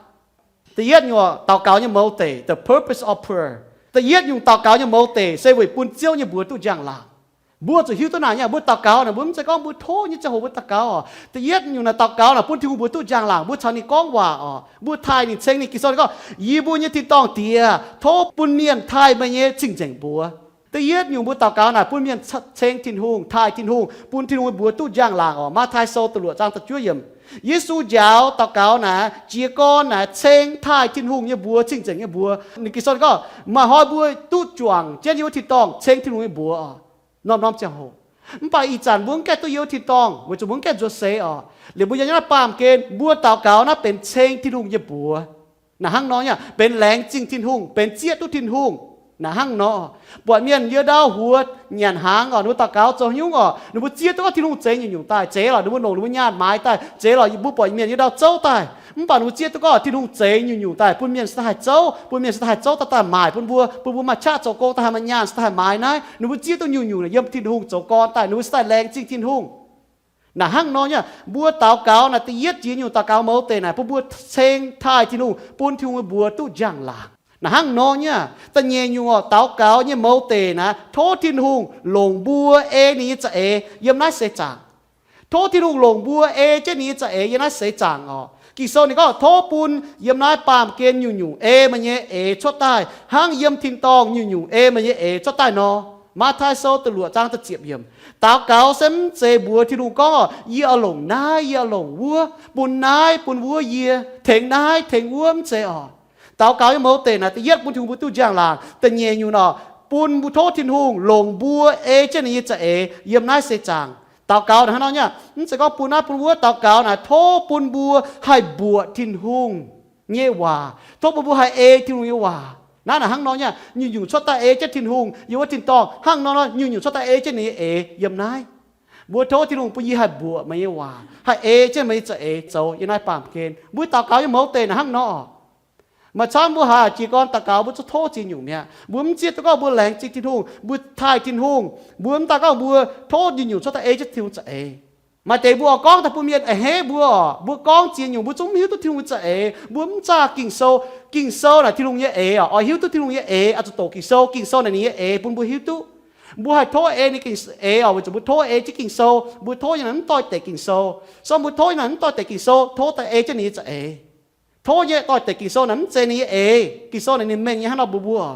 Da'yietv nyungc daux gaux nyei mouz deic, the purpose of prayer. Da'yietv nyungc daux gaux nyei mouz deic se weic bun Ziouv nyei mbuox duqv njang-laangc. Mbuo zuqc hiuv duqv naaic nyei, mbuo daux gaux naaic mbuo mv zeiz gorngv mbuo tov nyei ziangh hoc mbuo daux gaux orqc. Da'yietv nyungc naaic daux gaux naaic bun Tin-Hungh mbuox duqv njang-laangc, mbuo caux ninh gorngv waac orqc, mbuo taaih ninh, ceng ninh. Ging-Sou ninh gorngv, Yie mbuo nyei tin-dorngh Diex, tov bun mienh taaih meih nyei cing-nzengc mbuox. Da'yietv nyungc mbuo daux gaux naaic bun mienh ceng Tin-Hungh, taaih Tin-Hungh, bun Tin-Hungh mbuox duqv njang-laangc orqc. Matv^taai Sou da'luoqc zaang da'juov yiemc. Yesu njaaux daux gaux naaic jiez gorn naaic ceng taaih Tin-Hungh nyei mbuox, cing-nzengc nyei mbuox. Ninh Ging-Sou gorngv, Maaih hnoi mbuo duqv juangc jienv yie wuov tin-dorngh ceng Tin-Hungh nyei mbuox orqc, norm-norm ziangh hoc. Mv baac ih zanc mbuo mv gaengh duqv yie wuov tin-dorngh weic zuqc mbuo mv gaengh nzuonx seix orqc. Liuz mbuo yiem naaiv baamh gen mbuo daux gaux naaiv benx ceng Tin-Hungh nyei mbuox. Naaic hnangv nor nyei, benx laengz zingh Tin-Hungh, benx zieqv duqv Tin-Hungh. Naaic hnangv nor, buatc mienh yiem ndau huox nyanc hnaangx orqc, ninh mbuo daux gaux zoux haaix nyungc orqc, ninh mbuo zieqv duqv gorngv Tin-Hungh zeix nyungc-nyungc daaih, zeix lorqc ninh mbuo longc ninh mbuo nyaanh maaiz daaih, zeix lorqc mbuo buatc mienh yiem ndau zouv daaih. Mv baac ninh mbuo zieqv duqv gorngv Tin-Hungh zeix nyungc-nyungc daaih bun mienh se daaih haih zouv, bun mienh se daaih haih zouv daaih daaih maaic bun mbuo, bun mbuo maaih qaqv zoux gong daaih haih maaih nyaanh, se daaih haih maaiz naaiv. Ninh mbuo zieqv duqv nyungc-nyungc naaic yiem Tin-Hungh zoux gorn daaih, ninh mbuo se daaih laengz zingh Tin-Hungh. Naaic hnangv nor nyei, mbuo daux gaux naaic da'yietv jiex nyungc daux gaux mouz deic naaic bun mbuo ceng taaih Tin-Hungh, bun Tin-Hungh nyei mbuox duqv njang-laangc. Naaic hnangv nor nyei, da'nyeic nyungc orqc, daux gaux nyei mouz deic naaic tov Tin-Hungh longc mbuo ei ninh nyei za'eix yiem naaiv seix zaangc. Tov Tin-Hungh longc mbuo ei jienv ninh nyei za'eix yiem naaiv seix zaangc orqc. Ging-Sou ninh gorngv tov bun yiem naaiv baamh gen nyungc-nyungc ei meih nyei eix cuotv daaih hnangv yiem tin-dorngh nyungc-nyungc ei meih nyei eix cuotv daaih nor. Matv^taai Sou da'luoqc zaang da'ziepc yiemc. Daux gaux se mv zeiz mbuox Tin-Hungh gorngv orqc, yie oix longc naaiv, yie oix longc wuov, bun naaiv bun wuov yie, tengx naaiv tengx wuov, mv zeiz orqc. Daux gaux nyei mouz deic naaic da'yietv bun Tin-Hungh mbuo duqv njang-laangc. Da'nyeic nyungc orqc, bun mbuo tov Tin-Hungh longc mbuo ei jienv ninh nyei za'eix yiem naaiv seix zaangc. Daux gaux naaic hnangv nor nyei, mv zeiz gorngv bun naaiv bun wuov. Daux gaux naaic tov bun mbuo haih mbuoqc Tin-Hungh nyei waac, tov bun mbuo haih ei Tin-Hungh nyei waac. Naaiv naaic hnangv nor nyei, nyungc-nyungc cuotv daaih ei jienv Tin-Hungh yiem wuov tin-dorngh, hnangv nor nor nyungc-nyungc cuotv daaih ei jienv ninh nyei eix yiem naaiv. Mbuo tov Tin-Hungh bun yie haih mbuoqc meih nyei waac, haih ei jienv meih nyei za'eix zoux yiem naaiv baamh gen. Mbuo daux gaux nyei mouz deic naaic hnangv nor. Maaih camv mbuo haiz jiez gorn daux gaux mbuo zuqc tov ziex nyungc mi'aqv. Mbuo mv zieqv duqv gorngv mbuo laengz zingh Tin-Hungh, mbuo taaih Tin-Hungh, mbuo mv daaih gorngv mbuo tov nyungc-nyungc cuotv daaih ei jienv Tin-Hungh za'eix. Maaih deix mbuo oix gorngv daaih bun mienh a'hneiv mbuo oc, mbuo gorngv ziex nyungc mbuo zungv mv hiuv duqv Tin-Hungh nyei za'eix. Mbuo mv zaah Ging-Sou. Ging-Sou naaic Tin-Hungh nyei eix oc. Oix hiuv duqv Tin-Hungh nyei eix, oix zuqc doqc Ging-Sou. Ging-Sou naaic ninh nyei eix bun mbuo hiuv duqv. Mbuo haih tov ei ninh Ging-Sou eix oc, weic zuqc mbuo tov ei jienv Ging-Sou. Mbuo tov nyei naaic mv doix-dekc Ging-Sou. Sou mbuo tov nyei naaic mv doix-dekc Ging-Sou, tov daaih ei jienv ninh nyei za'eix. Tov nyei doix-dekc Ging-Sou naaic mv zeiz ninh nyei eix. Ging-Sou naaic ninh mengh nyei hnangv nor mbuo mbuo.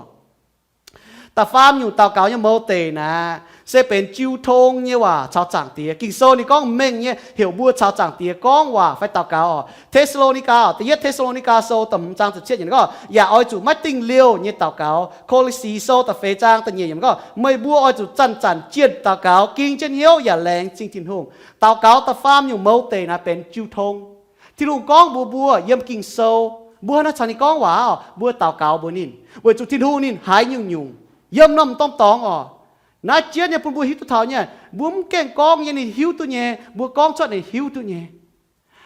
Da'faam nyungc daux gaux nyei mouz deic naaic se benx jiu tong nyei waac caux Zaangc Diex. Ging-Sou ninh gorngv mengh nyei heuc mbuo caux Zaangc Diex gorngv waac fai daux gaux oc. Te^saa^lo^ni^gaa, da'yietv Te^saa^lo^ni^gaa Sou da'hmz zaang ziepc cietv yiemc gorngv, yaac oix zuqc maiv dingh liouh nyei daux gaux. Ko^li^si Sou da'feix zaang da'nyeic yiemc gorngv, meih mbuo oix zuqc zanc-zanc jienh daux gaux, ging jienv hnyouv yaac laengz zingh Tin-Hungh. Daux gaux da'faam nyungc mouz deic naaic benx jiu tong. Tin-Hungh gorngv mbuox mbuo yiem Ging-Sou, mbuo hnangv naaiv caux ninh gorngv waac oc, mbuo daux gaux mbuox ninh, weic zuqc Tin-Hungh ninh haiz nyungc-nyungc yiem norm m'dormh dorngx oc. Naaiv jienv nyei bun mbuo hiuv duqv taux nyei, mbuo mv gaengh gorngv nyei ninh hiuv duqv nyei, mbuo gorngv cuotv ninh hiuv duqv nyei.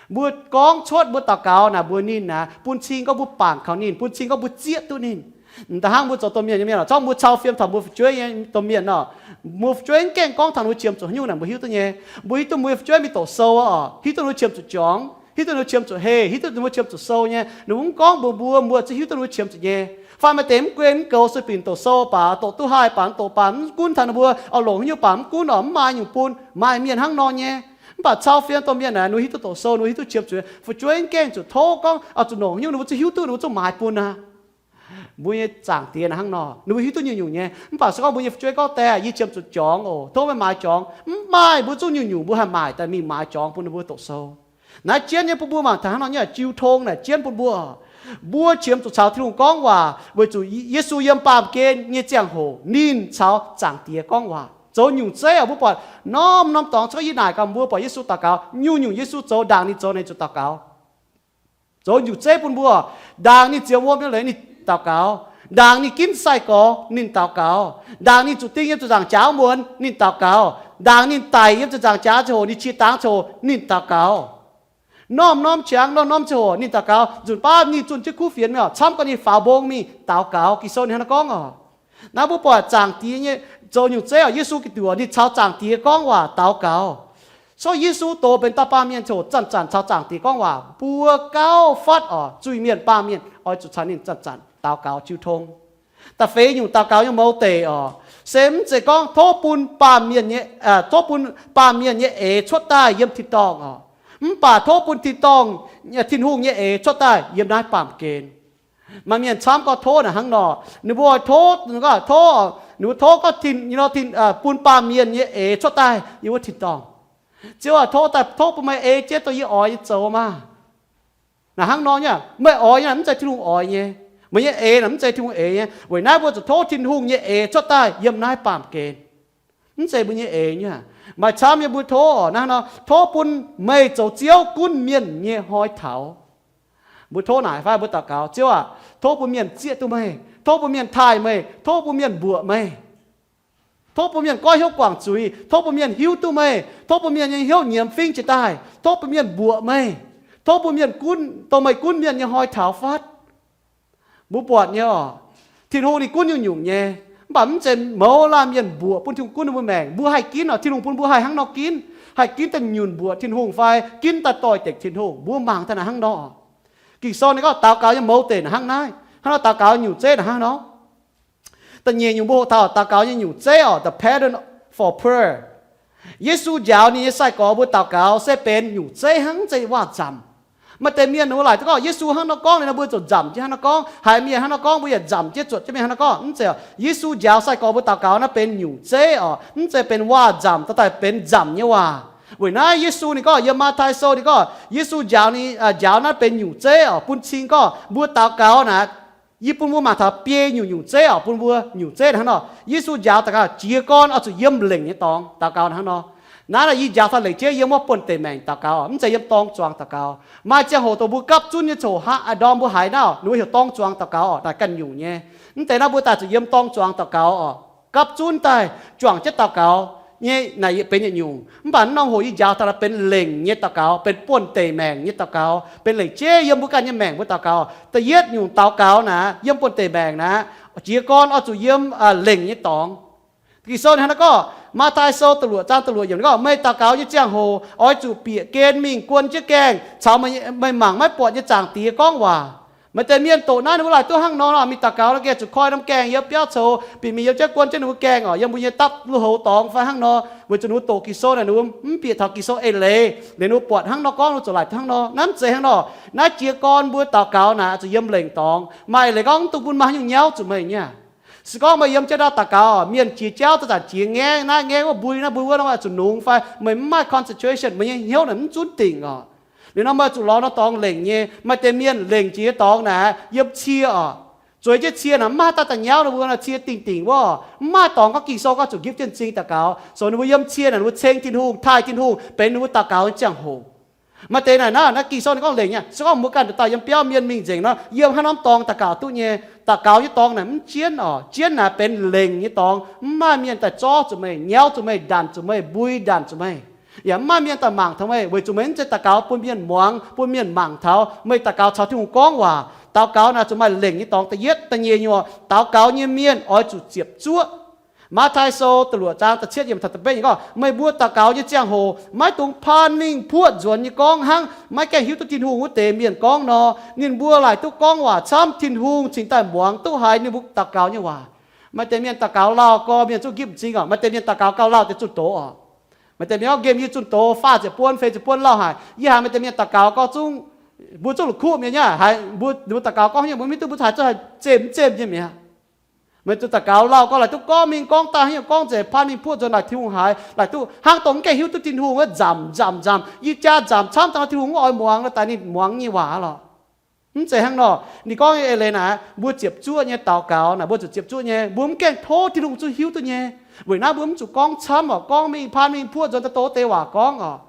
Mbuo gorngv cuotv mbuo daux gaux naaic mbuox ninh naaic, bun cing gorngv mbuo bangc kaux ninh, bun cing gorngv mbuo zieqv duqv ninh. M'daaih hnangv mbuo zoux domh mienh nyei mienh oc, zorqv mbuo cau fiem taux mbuo fu'jueiv nyei domh mienh oc, mbuo fu'jueiv mv gaengh gorngv taux ninh mbuo qiemx zuqc haaix nyungc naaic mbuo hiuv duqv nyei. Mbuo hiuv duqv mbuo nyei fu'jueiv mingh doqc sou oc, hiuv duqv ninh mbuo qiemx zuqc juangc, hiuv duqv ninh mbuo qiemx zuqc heh, hiuv duqv ninh mbuo qiemx zuqc sou nyei. Ninh mbuo mv gorngv mbuox mbuo, mbuo ziouc hiuv duqv ninh mbuo qiemx zuqc nyei. Fai maaih deix mv gunv mv goux sueih binc doqc sou baac, doqc duqv haih baac, doqc baac mv gunv taux ninh mbuo oix longc haaix nyungc baac mv gunv oc, mv maaih nyungc bun, maaih mienh hnangv nor nyei. Mv baac cau fiem domh mienh naaic, ninh hiuv duqv doqc sou, ninh hiuv duqv qiemx zuqc, fu'jueiv mv gaengh zuqc tov gorngv oix zuqc longc haaix nyungc ninh mbuo ziouc hiuv duqv, ninh mbuo zungv maaiz bun aqv. Mbuo nyei Zaangc Diex naaic hnangv nor, ninh mbuo hiuv duqv nyungc-nyungc nyei. Mv baac se gorngv mbuo nyei fu'jueiv gorngv, Daaih yie qiemx zuqc juangc oc, tov meih maaiz juangc, mv maaih, mbuo zungv nyungc-nyungc mbuo haih maaic daaih mingh maaiz juangc bun ninh mbuo doqc sou. Naaiv jienv nyei bun mbuo mangc taux hnangv nor nyei jiu tong naaic jienv bun mbuo. Mbuo qiemx zuqc caux Tin-Hungh gorngv waac weic zuqc Yesu yiem baamh gen nyei ziangh hoc ninh caux Zaangc Diex gorngv waac zoux nyungc zeiv oc. Mbuo buatc norm-norm dorngx, se gorngv yie naaic gaax mbuo buatc Yesu daux gaux, nyungc-nyungc Yesu zoux ndaangc ninh zoux naaic zuqc daux gaux. Zoux nyungc zeiv bun mbuo. Ndaangc ninh ziouc wuom nyei leiz ninh daux gaux. Ndaangc ninh ginv sai-gorx ninh daux gaux. Ndaangc ninh zuqc ding yiem ziepc nzaangc jaax muonz ninh daux gaux. Ndaangc ninh daic yiem ziepc nzaangc jaax ziangh hoc, ninh qiex dangx ziangh hoc ninh daux gaux. Norm-norm qangx, norm-norm ziangh hoc ninh daux gaux. Nzunc baav ninh zunh jienv kuv fienx mingh oc, camv gorngv ninh faaux mbong mingh daux gaux. Ging-Sou ninh hnangv naaiv gorngv oc. Naaiv mbuo buatc Zaangc Diex nyei zoux nyungc zeiv oc. Yesu Giduc ninh caux Zaangc Diex gorngv waac daux gaux. So Yesu doz benx dauh baamh mienh ziangh hoc zanc-zanc caux Zaangc Diex gorngv waac. Mbuo gauh fatv oc, zuiz-mienh baamh mienh oix zuqc caux ninh zanc-zanc daux gaux jiu tong. Da'feix nyungc daux gaux nyei mouz deic oc, se mv zeiz gorngv tov bun baamh mienh nyei, tov bun baamh mienh nyei eix cuotv daaih yiem tin-dorngh oc. Mv baac tov bun tin-dorngh, Tin-Hungh nyei eix cuotv daaih yiem naaiv baamh gen. Maaih mienh camv gorngv tov naaic hnangv nor, ninh mbuo oix tov, tov, ninh mbuo tov gorngv tin, bun baamh mienh nyei eix cuotv daaih yiem wuov tin-dorngh. Ziouv aac, tov daaih, tov bun meih ei jienv dongh yie oix nyei zoux maah. Naaic hnangv nor nyei, meih oix nyei naaic mv zeiz Tin-Hungh oix nyei. Meih nyei eix naaic mv zeiz Tin-Hungh eix nyei. Weic naaiv mbuo zuqc tov Tin-Hungh nyei eix cuotv daaih yiem naaiv baamh gen. Mv zeiz mbuo nyei eix nyei. Maaih camv nyei mbuo tov naaiv nor, tov bun meih zoux Ziouv gunv mienh nyei hnoi taux. Mbuo tov naaic fai mbuo daux gaux, Ziouv aac, tov bun mienh zieqv duqv meih, tov bun mienh taaih meih, tov bun mienh mbuoqc meih. Tov bun mienh goiv hnyouv guangc zuiz, tov bun mienh hiuv duqv meih, tov bun mienh nyei hnyouv nyiemz fingv jiex daaih, tov bun mienh mbuoqc meih, tov bun mienh gunv dongh meih gunv mienh nyei hnoi taux fatv. Mbuo buatc nyei oc, Tin-Hungh ninh gunv nyungc-nyungc nyei, mv baac mv zeiz mouz laanh mienh mbuoqc bun Tin-Hungh gunv ninh mbuo maengc. Mbuo haih ginv oc, Tin-Hungh bun mbuo haih hnangv nor ginv, haih ginv daaih nyunc mbuoqc Tin-Hungh fai ginv daaih doix-dekc Tin-Hungh. Mbuo mangc daaih naaic hnangv nor. Ging-Sou ninh gorngv daux gaux nyei mouz deic naaic hnangv naaiv, hnangv nor daux gaux nyungc zeiv naaic hnangv nor. Da'nyeic nyungc mbuo hoqc taux daux gaux nyei nyungc zeiv oc, the pattern for prayer. Yesu njaaux ninh nyei sai-gorx mbuo daux gaux se benx nyungc zeiv hnangv, mv zeiz waac-nzamc. Maaih deix mienh ninh mbuo laaic duqv gorngv Yesu hnangv nor gorngv liuz nor mbuo ziouc nzamc jienv hnangv nor gorngv, haiz mienh hnangv nor gorngv mbuo yaac nzamc jienv zuotc jienv mienh hnangv nor gorngv. Mv zeiz oc. Yesu njaaux sai-gorx mbuo daux gaux naaiv benx nyungc zeiv oc, mv zeiz benx waac-nzamc daaih daaih benx nzamc nyei waac. Weic naaiv Yesu ninh gorngv yiem Matv^tai Sou ninh gorngv Yesu njaaux ninh, njaaux naaiv benx nyungc zeiv oc, bun cing gorngv mbuo daux gaux naaic, yie bun mbuo mangc taux biei nyungc nyungc zeiv oc, bun mbuo nyungc zeiv hnangv nor. Yesu njaaux daux gaux jiez gorn oix zuqc yiem lengc nyei dorngx daux gaux hnangv nor. Naaiv yie njaaux taux lengc jeiv yiem wuov buonv-deic maengc daux gaux, mv zeiz yiem dorng zuangx daux gaux. Maaih ziangh hoc dongh mbuo gapv zunv nyei ziangh hoc aqv, ndorm mbuo haiz naaiv oc, ninh mbuo heuc dorng zuangx daux gaux oc, naaic ganh nyungc nyei. Mv deix naaiv mbuo daaih zuqc yiem dorng zuangx daux gaux oc, gapv zunv daaih juangc jienv daux gaux. nyei naaic benx yietc nyungc. Mv baac naaiv norm hoc yie njaaux daaih benx lengc nyei daux gaux, benx buonv-deic maengc nyei daux gaux, benx lengc jeiv yiem mbuo ganh nyei maengc mbuo daux gaux. Da'yietv nyungc daux gaux naaic yiem buonv-deic maengc naaic, jiez gorn oix zuqc yiem lengc nyei dorngx. Ging-Sou ninh hnangv naaiv gorngv, Matv^tai Sou da'luoqc zaang da'luoqc yiemc gorngv, meih daux gaux nyei ziangh hoc oix zuqc bieqc gen mingh guon jienv gaengh caux meih mangc maiv buatc nyei Zaangc Diex gorngv waac. Maaih deix mienh doqc naaiv ninh mbuo laaic duqv hnangv nor, mingh daux gaux nor gengh zuqc koi norm gaengh yiem biauv coux, bieqc mingh yiem jienv guon jienv ninh mbuo gaengh oc, yiem mbuo nyei dapv lu houx dorngx fai hnangv nor, weic zuqc ninh mbuo doqc Ging-Sou naaic ninh mbuo mv bieqc taux Ging-Sou eix leiz, liuz ninh mbuo buatc hnangv nor gorngv ninh mbuo zuqc laaic duqv hnangv nor. Naaiv mv zeiz hnangv nor. Naaiv jiez gorn mbuo daux gaux naaic zuqc yiem lengc dorngx. Maaih eix leiz gorngv mv dungx bun maaih haaix nyungc nyauv zuqc meih nyei aqv. Se gorngv meih yiem jienv ndau daux gaux, mienh jiex jauv zanc-zanc jiex ngaengv naaiv ngaengv wuov, mbui naaiv mbui wuov, nor zuqc nungx fai meih mv maaih concentration, meih nyei hnyouv naaic mv zunv dingc oc. Liuz nor meih zuqc lorz nor dorngx lengc nyei. Maaih deix mienh lengc jiex nyei dorngx naaic yiem cie oc. Zueiz jienv cie naaic mv maaih haaix dauh daaih nyauv ninh mbuo nor, cie dingh dingc wuov, mv maaih dorngx gorngv Ging-Sou gorngv zuqc gitv jienv m'zing daux gaux. So ninh mbuo yiem cie naaic ninh mbuo ceng Tin-Hungh, taaih Tin-Hungh benx ninh mbuo daux gaux nyei ziangh hoc. Maaih deix naaic naaiv, naaiv Ging-Sou ninh gorngv lengc nyei. Se gorngv mbuo ganh nduqc dauh yiem biauv mienh mingh nzengc nor, yiem haaix norm dorngx daux gaux duqv nyei. Daux gaux nyei dorngx naaic mv jienv oc. Jienv naaic benx lengc nyei dorngx. Mv maaih mienh daaih zorv zuqc meih, nyauv zuqc meih, ndanc zuqc meih, mbui ndanc zuqc meih. Yaac mv maaih mienh daaih mangc taux meih, weic zuqc meih mv zeiz daux gaux bun mienh muangx, bun mienh mangc taux meih daux gaux caux Tin-Hungh gorngv waac. Daux gaux naaic zuqc maaih lengc nyei dorngx. Da'yietv, da'nyeic nyungc, daux gaux nyei mienh oix zuqc ziepc zuoqv. Matv^tai Sou da'luoqc zaang da'cietv yiemc taux da'betv yiemc gorngv, meih mbuo daux gaux nyei ziangh hoc maiv dungx paan mingh puoqv nzuonx nyei gorngv hnangv maiv gaengh hiuv duqv Tin-Hungh wuov deix mienh gorngv nor. Ninh mbuo laaic duqv gorngv waac camv, Tin-Hungh cingx daaih muangx duqv haiz ninh mbuo daux gaux nyei waac. Maaih deix mienh daux gaux lauh gorx mienh zungv gitv m'zing oc. Maaih deix mienh daux gaux gauh lauh deix zunh doz oc. Maaih deix mienh gorngv nqemh yie zunh doz faah ziepc buonv, feix ziepc buonv lauh haic. Yie haiz maaih deix mienh daux gaux gorngv zungv, mbuo zungv la'kuqv mienh nyei haiz mbuo, mbuo daux gaux gorngv haaix nyungc mbuo mv hiuv duqv, mbuo haiz zungv haih zemh mv zemh nyei mi'aqv. Meih zuqc daux gaux lauh gorx laaic duqv gorngv mingh gorngv daaih haaix nyungc gorngv nzengc, paan mingh puoqv nzuonx naaic Tin-Hungh haiz laaic duqv hnangv dongh mv gaengh hiuv duqv Tin-Hungh wuov nzamc nzamc nzamc, yie jaa nzamc camv dangh Tin-Hungh mv oix muangx nor, daaih ninh muangx nyei waac lorqc. Mv zeiz hnangv nor. Ninh gorngv nyei eix leiz naaic, mbuo ziepc zuoqv nyei daux gaux naaic, mbuo zuqc ziepc zuoqv nyei. Mbuo mv gaengh tov Tin-Hungh zungv hiuv duqv nyei. Weic naaiv mbuo mv zuqc gorngv camv oc, gorngv mingh paan mingh puoqv nzuonx daaih doz deix waac gorngv oc.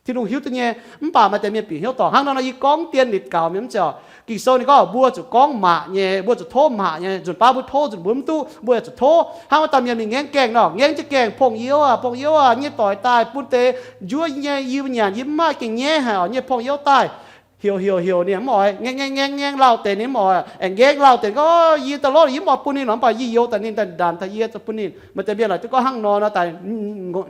Tin-Hungh hiuv duqv nyei. Mv baac maaih deix mienh bieqc hnyouv dorngc hnangv nor, nor yie gorngv dien nitv gaux mienh mv zeiz oc. Ging-Sou ninh gorngv mbuo zuqc gorngv maac nyei, mbuo zuqc tov maac nyei. Nzunc baav mbuo tov, nzunc mbuo mv duqv, mbuo yaac zuqc tov. Hnangv wuov dauh mienh mingh ngaengv gaengh nor, ngaengv jienv gaengh, pong-youv aac, pong-youv aac, nyei doic daaih bun deix njuov nyei, yie nyanc yie mv maaih gengh nyaiv haic oc, nyei pong-youv daaih. Heuc heuc heuc ninh mv oix, ngaengv ngaengv ngaengv ngaengv lauh deix ninh mv oix, aengx ngaengv lauh deix gorngv, yie daaih lorqc yie mv oix bun ninh nor, mv baac yie youx daaih ninh daaih ndanc taux yie zuqc bun ninh. Maaih deix mienh laaic duqv gorngv hnangv nor nor daaih ngorc,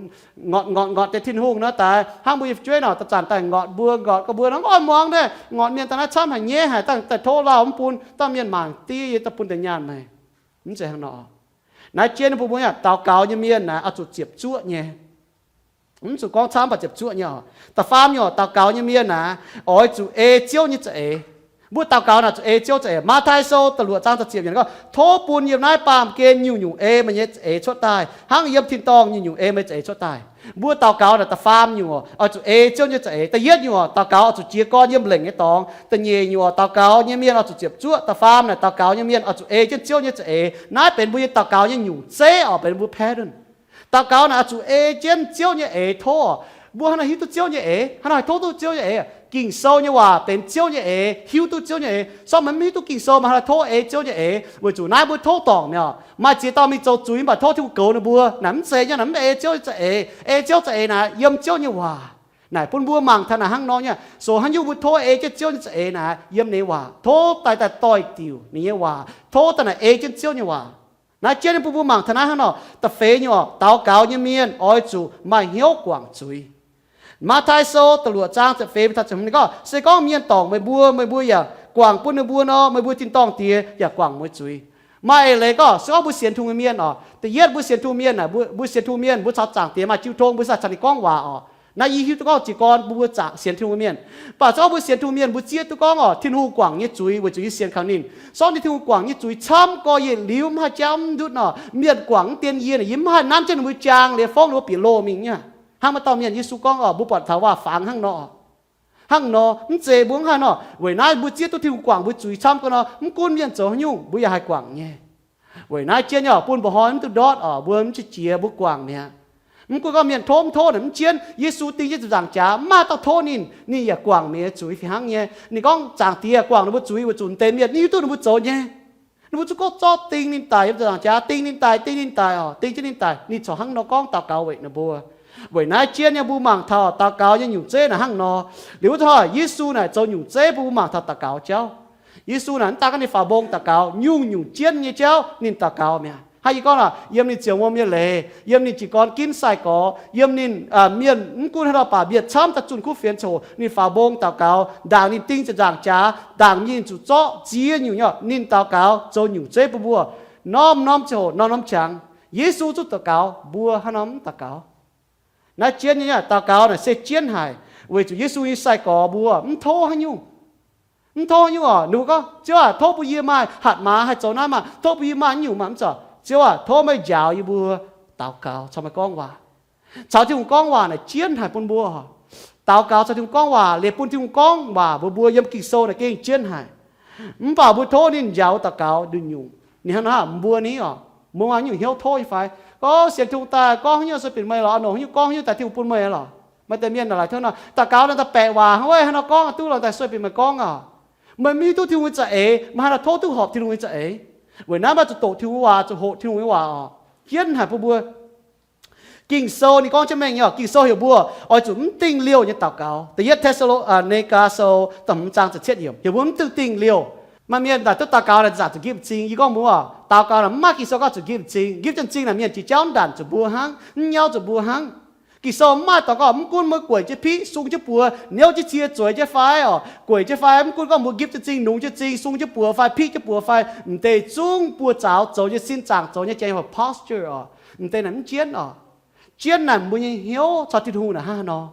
ngorc, ngorc deix Tin-Hungh nor daaih, hnangv mbuo nyei fu'jueiv nor, da'zanc daaih ngorc mbuo, ngorc gorx mbuo nor, mv oix muangx daaih, ngorc mienh daaih naaiv camv haic nyaiv haic, daaih tov lauh mv bun, dauh mienh mangc diev yie daaih bun deix nyaanh meih. Mv zeiz hnangv nor. Naaiv jienv ninh mbuo mbuo daux gaux nyei mienh naaic oix zuqc ziepc zuoqv nyei. Mv zuqc gorngv camv, mv baac ziepc zuoqv nyei oc. Da'faam nyungc, daux gaux nyei mienh naaic oix zuqc ei Ziouv nyei za'eix. Mbuo daux gaux naaic zuqc ei Ziouv za'eix. Matv^tai Sou da'luoqc zaang da'ziepc yiemc gorngv, tov bun yiem naaiv baamh gen nyungc-nyungc ei meih nyei za'eix cuotv daaih, hnangv yiem tin-dorngh nyungc-nyungc ei meih za'eix cuotv daaih. Mbuo daux gaux naaic da'faam nyungc oix zuqc ei Ziouv nyei za'eix. Da'yietv nyungc, daux gaux oix zuqc jiez gorn yiem lengc nyei dorngx. Da'nyeic nyungc, daux gaux nyei mienh oix zuqc ziepc zuoqv. Da'faam naaic, daux gaux nyei mienh oix zuqc ei jienv Ziouv nyei za'eix. Naaiv benx mbuo nyei daux gaux nyei nyungc zeiv oc, benx mbuo pattern. Daux gaux naaic oix zuqc ei jienv Ziouv nyei eix tov. Mbuo haaix nor hiuv duqv Ziouv nyei eix? Haaix nor haih tov duqv Ziouv nyei eix? Ging-Sou nyei waac benx Ziouv nyei eix, hiuv duqv Ziouv nyei eix. Sorng meih mv hiuv duqv Ging-Sou, meih haaix nor tov ei Ziouv nyei eix? Weic zuqc naaiv mbuo tov dorngc mi'aqv. Maaih ziex dauh mingh zoux zuiz mv baac tov Tin-Hungh goux ninh mbuo. Naaic mv zeiz nyei, naaic mv ei Ziouv za'eix. Ei Ziouv za'eix naaic yiem Ziouv nyei waac. Naaic bun mbuo mangc taux naaic hnangv nor nyei. So hnangv nyungc mbuo tov ei jienv Ziouv nyei za'eix naaic yiem ninh nyei waac. Tov daaih, daaih doix-diuc ninh nyei waac. Tov daaih naaic ei jienv Ziouv nyei waac. Naaiv jienv bun mbuo mangc taux naaiv hnangv nor. Da'feix nyungc, daux gaux nyei mienh oix zuqc maaih hnyouv guangc zuiz. Matv^tai Sou da'luoqc zaang ziepc feix taux ziepc hmz ninh gorngv, se gorngv mienh dorngc meih mbuo, meih mbuo yaac guangc bun ninh mbuo nor, meih mbuo Tin-Dorngh Diex yaac guangc meih zuiz. Maaih eix leiz gorngv, se gorngv mbuo sienx Tin-Hungh nyei mienh oc, da'yietv mbuo sienx Tin-Hungh mienh naaic, mbuo, mbuo sienx Tin-Hungh mienh, mbuo caux Zaangc Diex maaih jiu tong, mbuo cingx daaih caux ninh gorngv waac oc. Naaiv yie hiuv duqv gorngv jiez gorn mbuo, mbuo zaangc sienx Tin-Hungh mienh. Mv baac se gorngv mbuo sienx Tin-Hungh mienh, mbuo zieqv duqv gorngv oc, Tin-Hungh guangc nyei zuiz weic zuqc yie sienx kaux ninh. Sorng nyei Tin-Hungh guangc nyei zuiz camv gorx, yietc liuz mv haih jangx mv ndutv nor. Mienh guangc mv dien yie naaic, yie mv haih nanv jienv ninh mbuo jaang liuz fongv ninh mbuo bieqc loh mingh nyei. Hnangv maaih dauh mienh Yesu gorngv oc, mbuo buatc taux waac-fangx hnangv nor. Hnangv nor, mv zeiz mbuo mv haih nor. Weic naaiv mbuo zieqv duqv Tin-Hungh guangc mbuo zuiz camv gorx nor, mv gunv mienh zoux haaix nyungc, mbuo yaac haih guangc nyei. Weic naaiv jienv nyei oc, bun mba'hnoi mv duqv ndortv oc, mbuo mv jiex jiex mbuo guangc mi'aqv. Mv gunv gorngv mienh tov mv tov naaic, mv jienv Yesu ding jienv ziepc nzaangc jaax, mv maaih dauh tov ninh, ninh yaac guangc mi'aqv zuiz fih hnangv nyei. Ninh gorngv Zaangc Diex guangc ninh mbuo zuiz weic zuqc deix mienh mv hiuv duqv ninh mbuo zoux nyei. Ninh mbuo zungv gorngv zorqv ding ninh daic yiem nzaangc jaax, ding ninh daic, ding ninh daic oc, ding jienv ninh daic. Ninh corc hnangv nor gorngv daux gaux weic ninh mbuo. Weic naaiv jien nyei mbuo mangc taux daux gaux nyei nyungc zeiv naaic hnangv nor. Liuz wuov zanc Yesu naaic zoux nyungc zeiv bun mbuo mangc taux daux gaux jauv. Yesu naaic mv daan gorngv ninh faaux mbong daux gaux, nyungc-nyungc jienv nyei jauv ninh daux gaux mi'aqv. Hnangv yie gorngv naaic, yiem ninh ziouc wuom nyei leiz, yiem ninh jiez gorn ginv sai-gorx, yiem ninh mienh mv gunv haaix dauh baac mienh camv daaih zunh kuv fienx ziangh hoc ninh faaux mbong daux gaux, ndaangc ninh ding ziepc nzaangc jaax, ndaangc ninh zuqc zorqv ziex nyungc nyei, ninh daux gaux zoux nyungc zeiv bun mbuo. Norm-norm ziangh hoc norm-norm qangx, Yesu zungv daux gaux, mbuo hnangv nor mv daux gaux. Naaiv jienv nyei daux gaux naaic se jienv haic, weic zuqc Yesu nyei sai-gorx mbuo mv tov haaix nyungc. Mv tov haaix nyungc oc. Ninh mbuo gorngv, Ziouv aac, tov bun yie maaih hatc maaz haih zoux naaiv maah! Tov bun yie maaih naaiv nyungc maah! Mv zeiz, Ziouv aac, tov meih njaaux yie mbuo daux gaux caux meih gorngv waac. Caux Tin-Hungh gorngv waac naaic jienv haic bun mbuo. Daux gaux caux Tin-Hungh gorngv waac, liuz bun Tin-Hungh gorngv waac mbuox mbuo yiem Ging-Sou naaic gengh jienv haic. Mv baac mbuo tov ninh njaaux daux gaux nduqc nyungc. Ninh hnangv nor mbuo ni oc, mbuo maaih nyungc hnyouv tov nyei fai? Gorngv sienx Tin-Hungh daaih gorngv haaix nyungc sueih binc meih lorqc, a'nongc haaix nyungc gorngv haaix nyungc daaih Tin-Hungh bun meih lorqc. Maaih deix mienh naaic laaic tov nor, daux gaux naaic daaih baeqc waac hnangv, weic haaix nor gorngv duqv lorqc, daaih sueih binc meih gorngv oc. Meih mv hiuv duqv Tin-Hungh nyei za'eix, meih haaix nor tov duqv horpc Tin-Hungh nyei za'eix. Weic naaiv maaih zuqc doqc Tin-Hungh waac, zuqc hoqc Tin-Hungh nyei waac oc. Jienv haic bun mbuo. Ging-Sou ninh gorngv jienv mengh nyei oc. Ging-Sou heuc mbuo oix zuqc mv dingh liouh nyei daux gaux. Da'yietv Te^saa^lo^ni^gaa Sou da'hmz zaang ziepc cietv yiemc heuc mbuo mv dingh dingh liouh. Maaih mienh daaih duqv daux gaux naaic zaqc zuqc nqipv m'zing. Yie gorngv mbuo, daux gaux naaic mv maaih Ging-Sou gorngv zuqc nqipv m'zing. Nqipv jienv m'zing naaic mienh jiex jauv ndanc zuqc mbuo hnangv, mv nyauv zuqc mbuo hnangv. Ging-Sou mv maaih dorngx gorngv mv gunv meih gueic jienv piqv, sung jienv buoz, niouv jienv cie, zueiz jienv fai oc, gueic jienv fai, mv gunv gorngv mbuo nqipv jienv m'zing, nungx jienv m'zing, sung jienv buoz fai piqv jienv buoz fai, m'deix zungv buoz zaux zoux nyei sin zaangc, zoux nyei jangx posture oc. M'deix naaic mv jienv oc. Jienv naaic mbuo nyei hnyouv caux Tin-Hungh naaic hnangv haaix nor.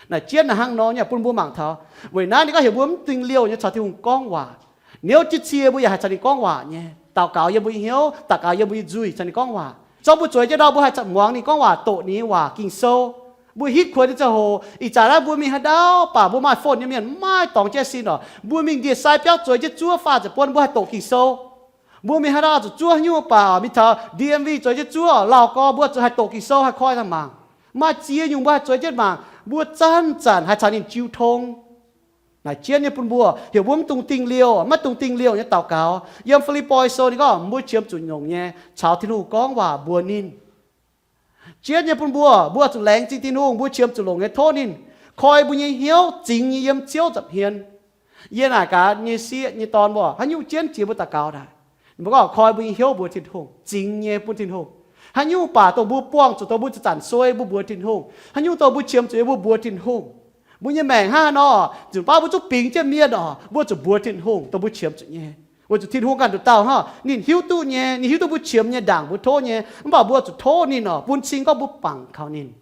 Naaic jienv naaic hnangv nor nyei bun mbuo mangc taux. Weic naaiv ninh gorngv heuc mbuo mv dingh liouh nyei caux Tin-Hungh gorngv waac. Niouv jienv cie mbuo yaac haih caux ninh gorngv waac nyei. Daux gaux yiem mbuo nyei hnyouv, daux gaux yiem mbuo nyei nzuih caux ninh gorngv waac. Zorqv mbuo zueiz jienv ndau mbuo haih muangx ninh gorngv waac, doqc ninh nyei waac Ging-Sou. Mbuo hitv kuonx nyei ziangh hoc, ih zanc naaiv mbuo mingh haaix ndau baac mbuo maaih phone nyei mienh mv maaih dorngx jienv sin oc. Mbuo mingh ndie-sai biauv zueiz jienv zuov faah ziepc buonc mbuo haih doqc Ging-Sou. Mbuo mingh haaix ndau zuqc zuov haaix nyungc baac mingh taux D M V zueiz jienv zuov, Lauv Gorx mbuo zuqc haih doqc Ging-Sou haih koi daaih mangc. Maaih ziex nyungc mbuo haih zueiz jienv mangc, mbuo zanc-zanc haih caux ninh jiu tong. Naaic jienv nyei bun mbuo heuc mbuo mv dungx dingh liouh, maiv dungx dingh liouh nyei daux gaux. Yiem Fi^lipv^poi Sou ninh gorngv mbuo qiemx zuqc longc nyei caux Tin-Hungh gorngv waac mbuox ninh. Jienv nyei bun mbuo, mbuo zuqc laengz zingh Tin-Hungh, mbuo qiemx zuqc longc nyei tov ninh koi mbuo nyei hnyouv zingx nyei yiem Ziouv nza'hmien. Yie naaic gaax nyei sieqv nyei dorn mbuo, haaix nyungc jienv jiex mbuo daux gaux naaic, mbuo gorngv koi mbuo nyei hnyouv mbuox Tin-Hungh, zingx nyei bun Tin-Hungh. Haaix nyungc baac dongh mbuo buangh zuqc dongh mbuo zanc-zanc suei mbuo mbuox Tin-Hungh. Haaix nyungc dongh mbuo qiemx zuqc nyei mbuo mbuox Tin-Hungh. Mbuo nyei maengc hnangv haaix nor, nzunc baav mbuo zungv bingx jienv mienh oc, mbuo zuqc mbuox Tin-Hungh dongh mbuo qiemx zuqc nyei. Weic zuqc Tin-Hungh ganh nduqc dauh hnangv, ninh hiuv duqv nyei, ninh hiuv duqv mbuo qiemx nyei, ndaangc mbuo tov nyei. Mv baac mbuo zuqc tov ninh oc, bun cing gorngv mbuo bangc kaux ninh.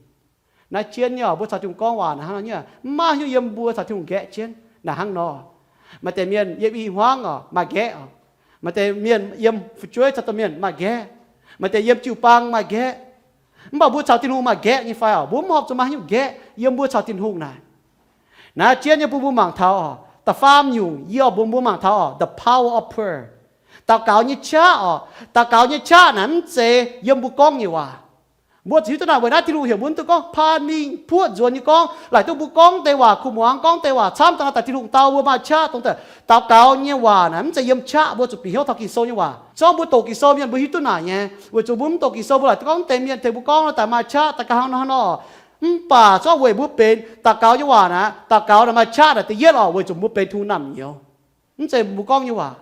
Naaiv jienv nyei oc, mbuo caux Tin-Hungh gorngv waac naaic hnangv nor nyei, mv maaih haaix nyungc yiem mbuo caux Tin-Hungh nqaeqv jienv naaic hnangv nor. Maaih deix mienh yiem i hmuangv oc maaih nqaeqv oc. Maaih deix mienh yiem fu'jueiv caux domh mienh maaih nqaeqv. Maaih deix yiem jiu-baang maaih nqaeqv. Mv baac mbuo caux Tin-Hungh maaih nqaeqv nyei fai oc? Mbuo mv horpc zuqc maaih haaix nyungc nqaeqv yiem mbuo caux Tin-Hungh naaic. Naaiv jienv nyei bun mbuo mangc taux oc, da'faam nyungc yie oix mbuox mbuo mangc taux oc, the power of prayer. Daux gaux nyei qaqv oc. Daux gaux nyei qaqv naaic mv zeiz yiem mbuo gorngv nyei waac. Mbuo zuqc hiuv duqv naaic, weic naaiv Tin-Hungh heuc mbuo mv dungx gorngv paan mingh puoqv nzuonx nyei gorngv. Laaic duqv mbuo gorngv deix waac kuh muangx, gorngv deix waac camv daaih, daaih Tin-Hungh dau mbuo maaih qaqv dongh deix. Daux gaux nyei waac naaic mv zeiz yiem qaqv, mbuo zuqc bieqc hnyouv taux Ging-Sou nyei waac. Zorqv mbuo doqc Ging-Sou mienh mbuo hiuv duqv naaic nyei. Weic zuqc mbuo mv doqc Ging-Sou mbuo laaic duqv gorngv deix mienh tengx mbuo gorngv daaih maaih qaqv, daaih ganh hnangv nor hnangv nor. Mv baac zorqv weic mbuo benx daux gaux nyei waac naaic, daux gaux naaic maaih qaqv naaic da'yietv oc, weic zuqc mbuo benx Tin-Hungh naamh nyouz. Mv zeiz mbuo gorngv nyei waac.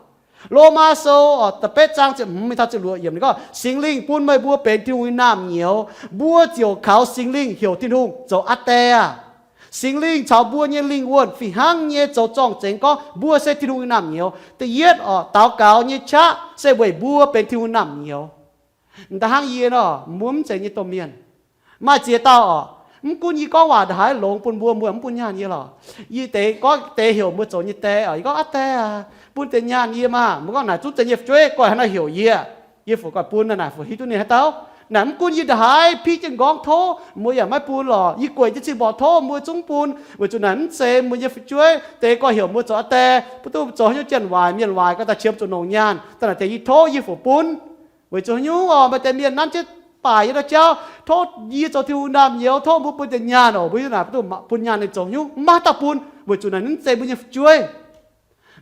Lomaa Sou oc, da'betv zaang ziepc hmz mingh taux ziepc luoqc yiemc ninh gorngv, Singx Lingh bun meih mbuo benx Tin-Hungh nyei naamh nyouz, mbuo ziouc kaux Singx Lingh heuc Tin-Hungh zoux Aa Die aac. Singx Lingh caux mbuo nyei lingh wuonh fih hnangv nyei zoux zorng-zengx gorngv mbuo se Tin-Hungh nyei naamh nyouz. Da'yietv oc, daux gaux nyei qaqv se weic mbuo benx Tin-Hungh nyei naamh nyouz. M'daaih hnangv yie nor, mbuo mv zeiz nyei domh mienh. Maaih ziex dauh oc, mv gunv yie gorngv waac ndongc haaix longx bun mbuo, mbuo mv bun nyaanh yie lorqc. Yie deix gorngv deix heuc mbuo zoux nyei die oc, yie gorngv, Aa Die aac, bun deix nyaanh yie maah! Mbuo gorngv, Naaic zungv deix nyei fu'jueiv goiv haaix nor heuc yie, yie fungc goiv bun naaic, naaic fungc hiuv duqv ninh haaix dauh. Naaic mv gunv yie ndongc haaix piqv jienv nqorngv tov, mbuo yaac maiv bun lorqc. Yie gueic jienv cing mborqc tov, mbuo zungv bun, weic zuqc naaic mv zeiz mbuo nyei fu'jueiv deix goiv heuc mbuo zoux aa die, mbuo duqv zoux haaix nyungc jienv waaic, mienh waaic gauh daaih qiemx zuqc longc nyaanh. Daaih naaic deix yie tov yie fungc bun. Weic zuqc haaix nyungc oc, maaih deix mienh nanv jienv baaic yie ndau jauv, tov yie zoux Tin-Hungh naamh nyouz, tov mbuo bun deix nyaanh oc. Mbuo hiuv naaic mbuo duqv bun nyaanh ninh zoux haaix nyungc, maiv dauh bun, weic zuqc naaic mv zeiz mbuo nyei fu'jueiv.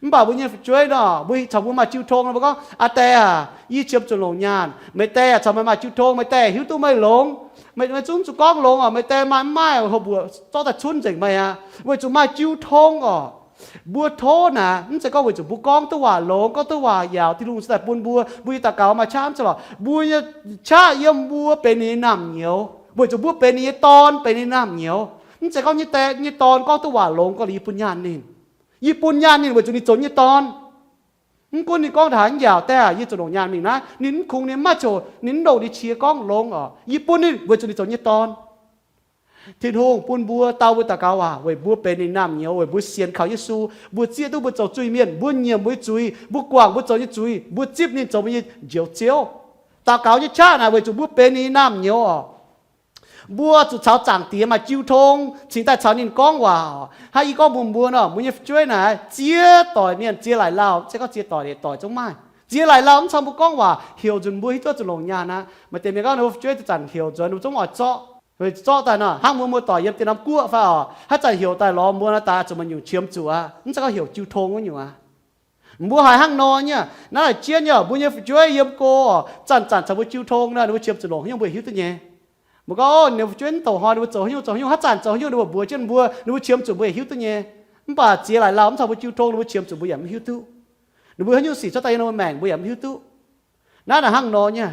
Mv baac mbuo nyei fu'jueiv nor, mbuo caux mbuo maaih jiu tong nor, mbuo gorngv, Aa Die aac, yie qiemx zuqc longc nyaanh. Meih die aac, caux meih maaih jiu tong, meih die hiuv duqv meih longx. Meih, meih zungv zuqc gorngv longx oc. Meih die maaih mv maaih hoqc mbuoqc zorqv daaih cunv nzengc meih aqv, weic zuqc maaih jiu tong oc. Mbuo tov naaic, mv zeiz gorngv weic zuqc mbuo gorngv duqv waac longx, gorngv duqv waac yaauc, Tin-Hungh cingx daaih bun mbuo, mbuo nyei daux gaux maaih qaqv, mv zeiz lorqc. Mbuo nyei qaqv yiem mbuo benx ninh nyei naamh nyouz, weic zuqc mbuo benx ninh nyei dorn, benx ninh nyei naamh nyouz. Mv zeiz gorngv nyei die, nyei dorn gorngv duqv waac longx, gorngv liuz yie bun nyaanh ninh. Yie bun nyaanh ninh weic zuqc ninh zoux nyei dorn. Mv gunv ninh gorngv haaix, mv yaauc, Die aac, yie zuqc longc nyaanh mingh naaiv. Ninh mv kungx, ninh mv maaih ziouc, ninh mv longc ninh qiex gorngv longx oc. Yie bun ninh weic zuqc ninh zoux nyei dorn. Tin-Hungh bun mbuo dau mbuo daux gaux waac weic mbuo benx ninh naamh nyouz, weic mbuo sienx kaux Yesu, mbuo zieqv duqv mbuo zoux zuiz-mienh, mbuo nyiemc mbuo nyei zuiz, mbuo guangc mbuo zoux nyei zuiz, mbuo zipv ninh zoux mbuo nyei Njoux Ziouv. Daux gaux nyei qaqv naaic weic zuqc mbuo benx ninh nyei naamh nyouz oc. Mbuo zuqc caux Zaangc Diex maaih jiu tong, cingx daaih caux ninh gorngv waac oc. Hnangv yie gorngv mbuox mbuo nor, mbuo nyei fu'jueiv naaic ziex doic mienh, ziex laaic lauh, mv zeiz gorngv ziex doic, doic zungv maaih. Ziex laaic lauh mv caux mbuo gorngv waac, heuc nzunc mbuo hiuv duqv zuqc longc nyaanh aqv. Maaih deix mienh gorngv ninh mbuo fu'jueiv zanc heuc nzuonx, ninh mbuo zungv oix zorqv, zorqv daaih nor, hnangv mbuo, mbuo doic yiem deix norm guoqv fai oc, haaix zanc heuc daaih lorz mbuo nor, daaih zuqc maaih nyungc qiemx zuqc aqv, mv zeiz gorngv heuc jiu tong wuov nyungc aqv. Mbuo haiz hnangv nor nyei, naaiv laaic jienv nyei, mbuo nyei fu'jueiv yiem go oc, zanc-zanc caux mbuo jiu tong nor, ninh mbuo qiemx zuqc longc haaix nyungc mbuo yaac hiuv duqv nyei. Mbuo gorngv, Ov, ninh mbuo fu'jueiv mv douc hnoi ninh mbuo zoux haaix nyungc, zoux haaix nyungc, haaix zanc zoux haaix nyungc ninh mbuo mbuox jienv mbuo, ninh mbuo qiemx zuqc mbuo yaac hiuv duqv nyei. Mv baac ziex laaic lauh mv caux mbuo jiu tong, ninh mbuo qiemx zuqc mbuo yaac mv hiuv duqv. Ninh mbuo haaix nyungc sic cuotv daaih yiem ninh mbuo maengc mbuo yaac mv hiuv duqv. Naaiv naaic hnangv nor nyei,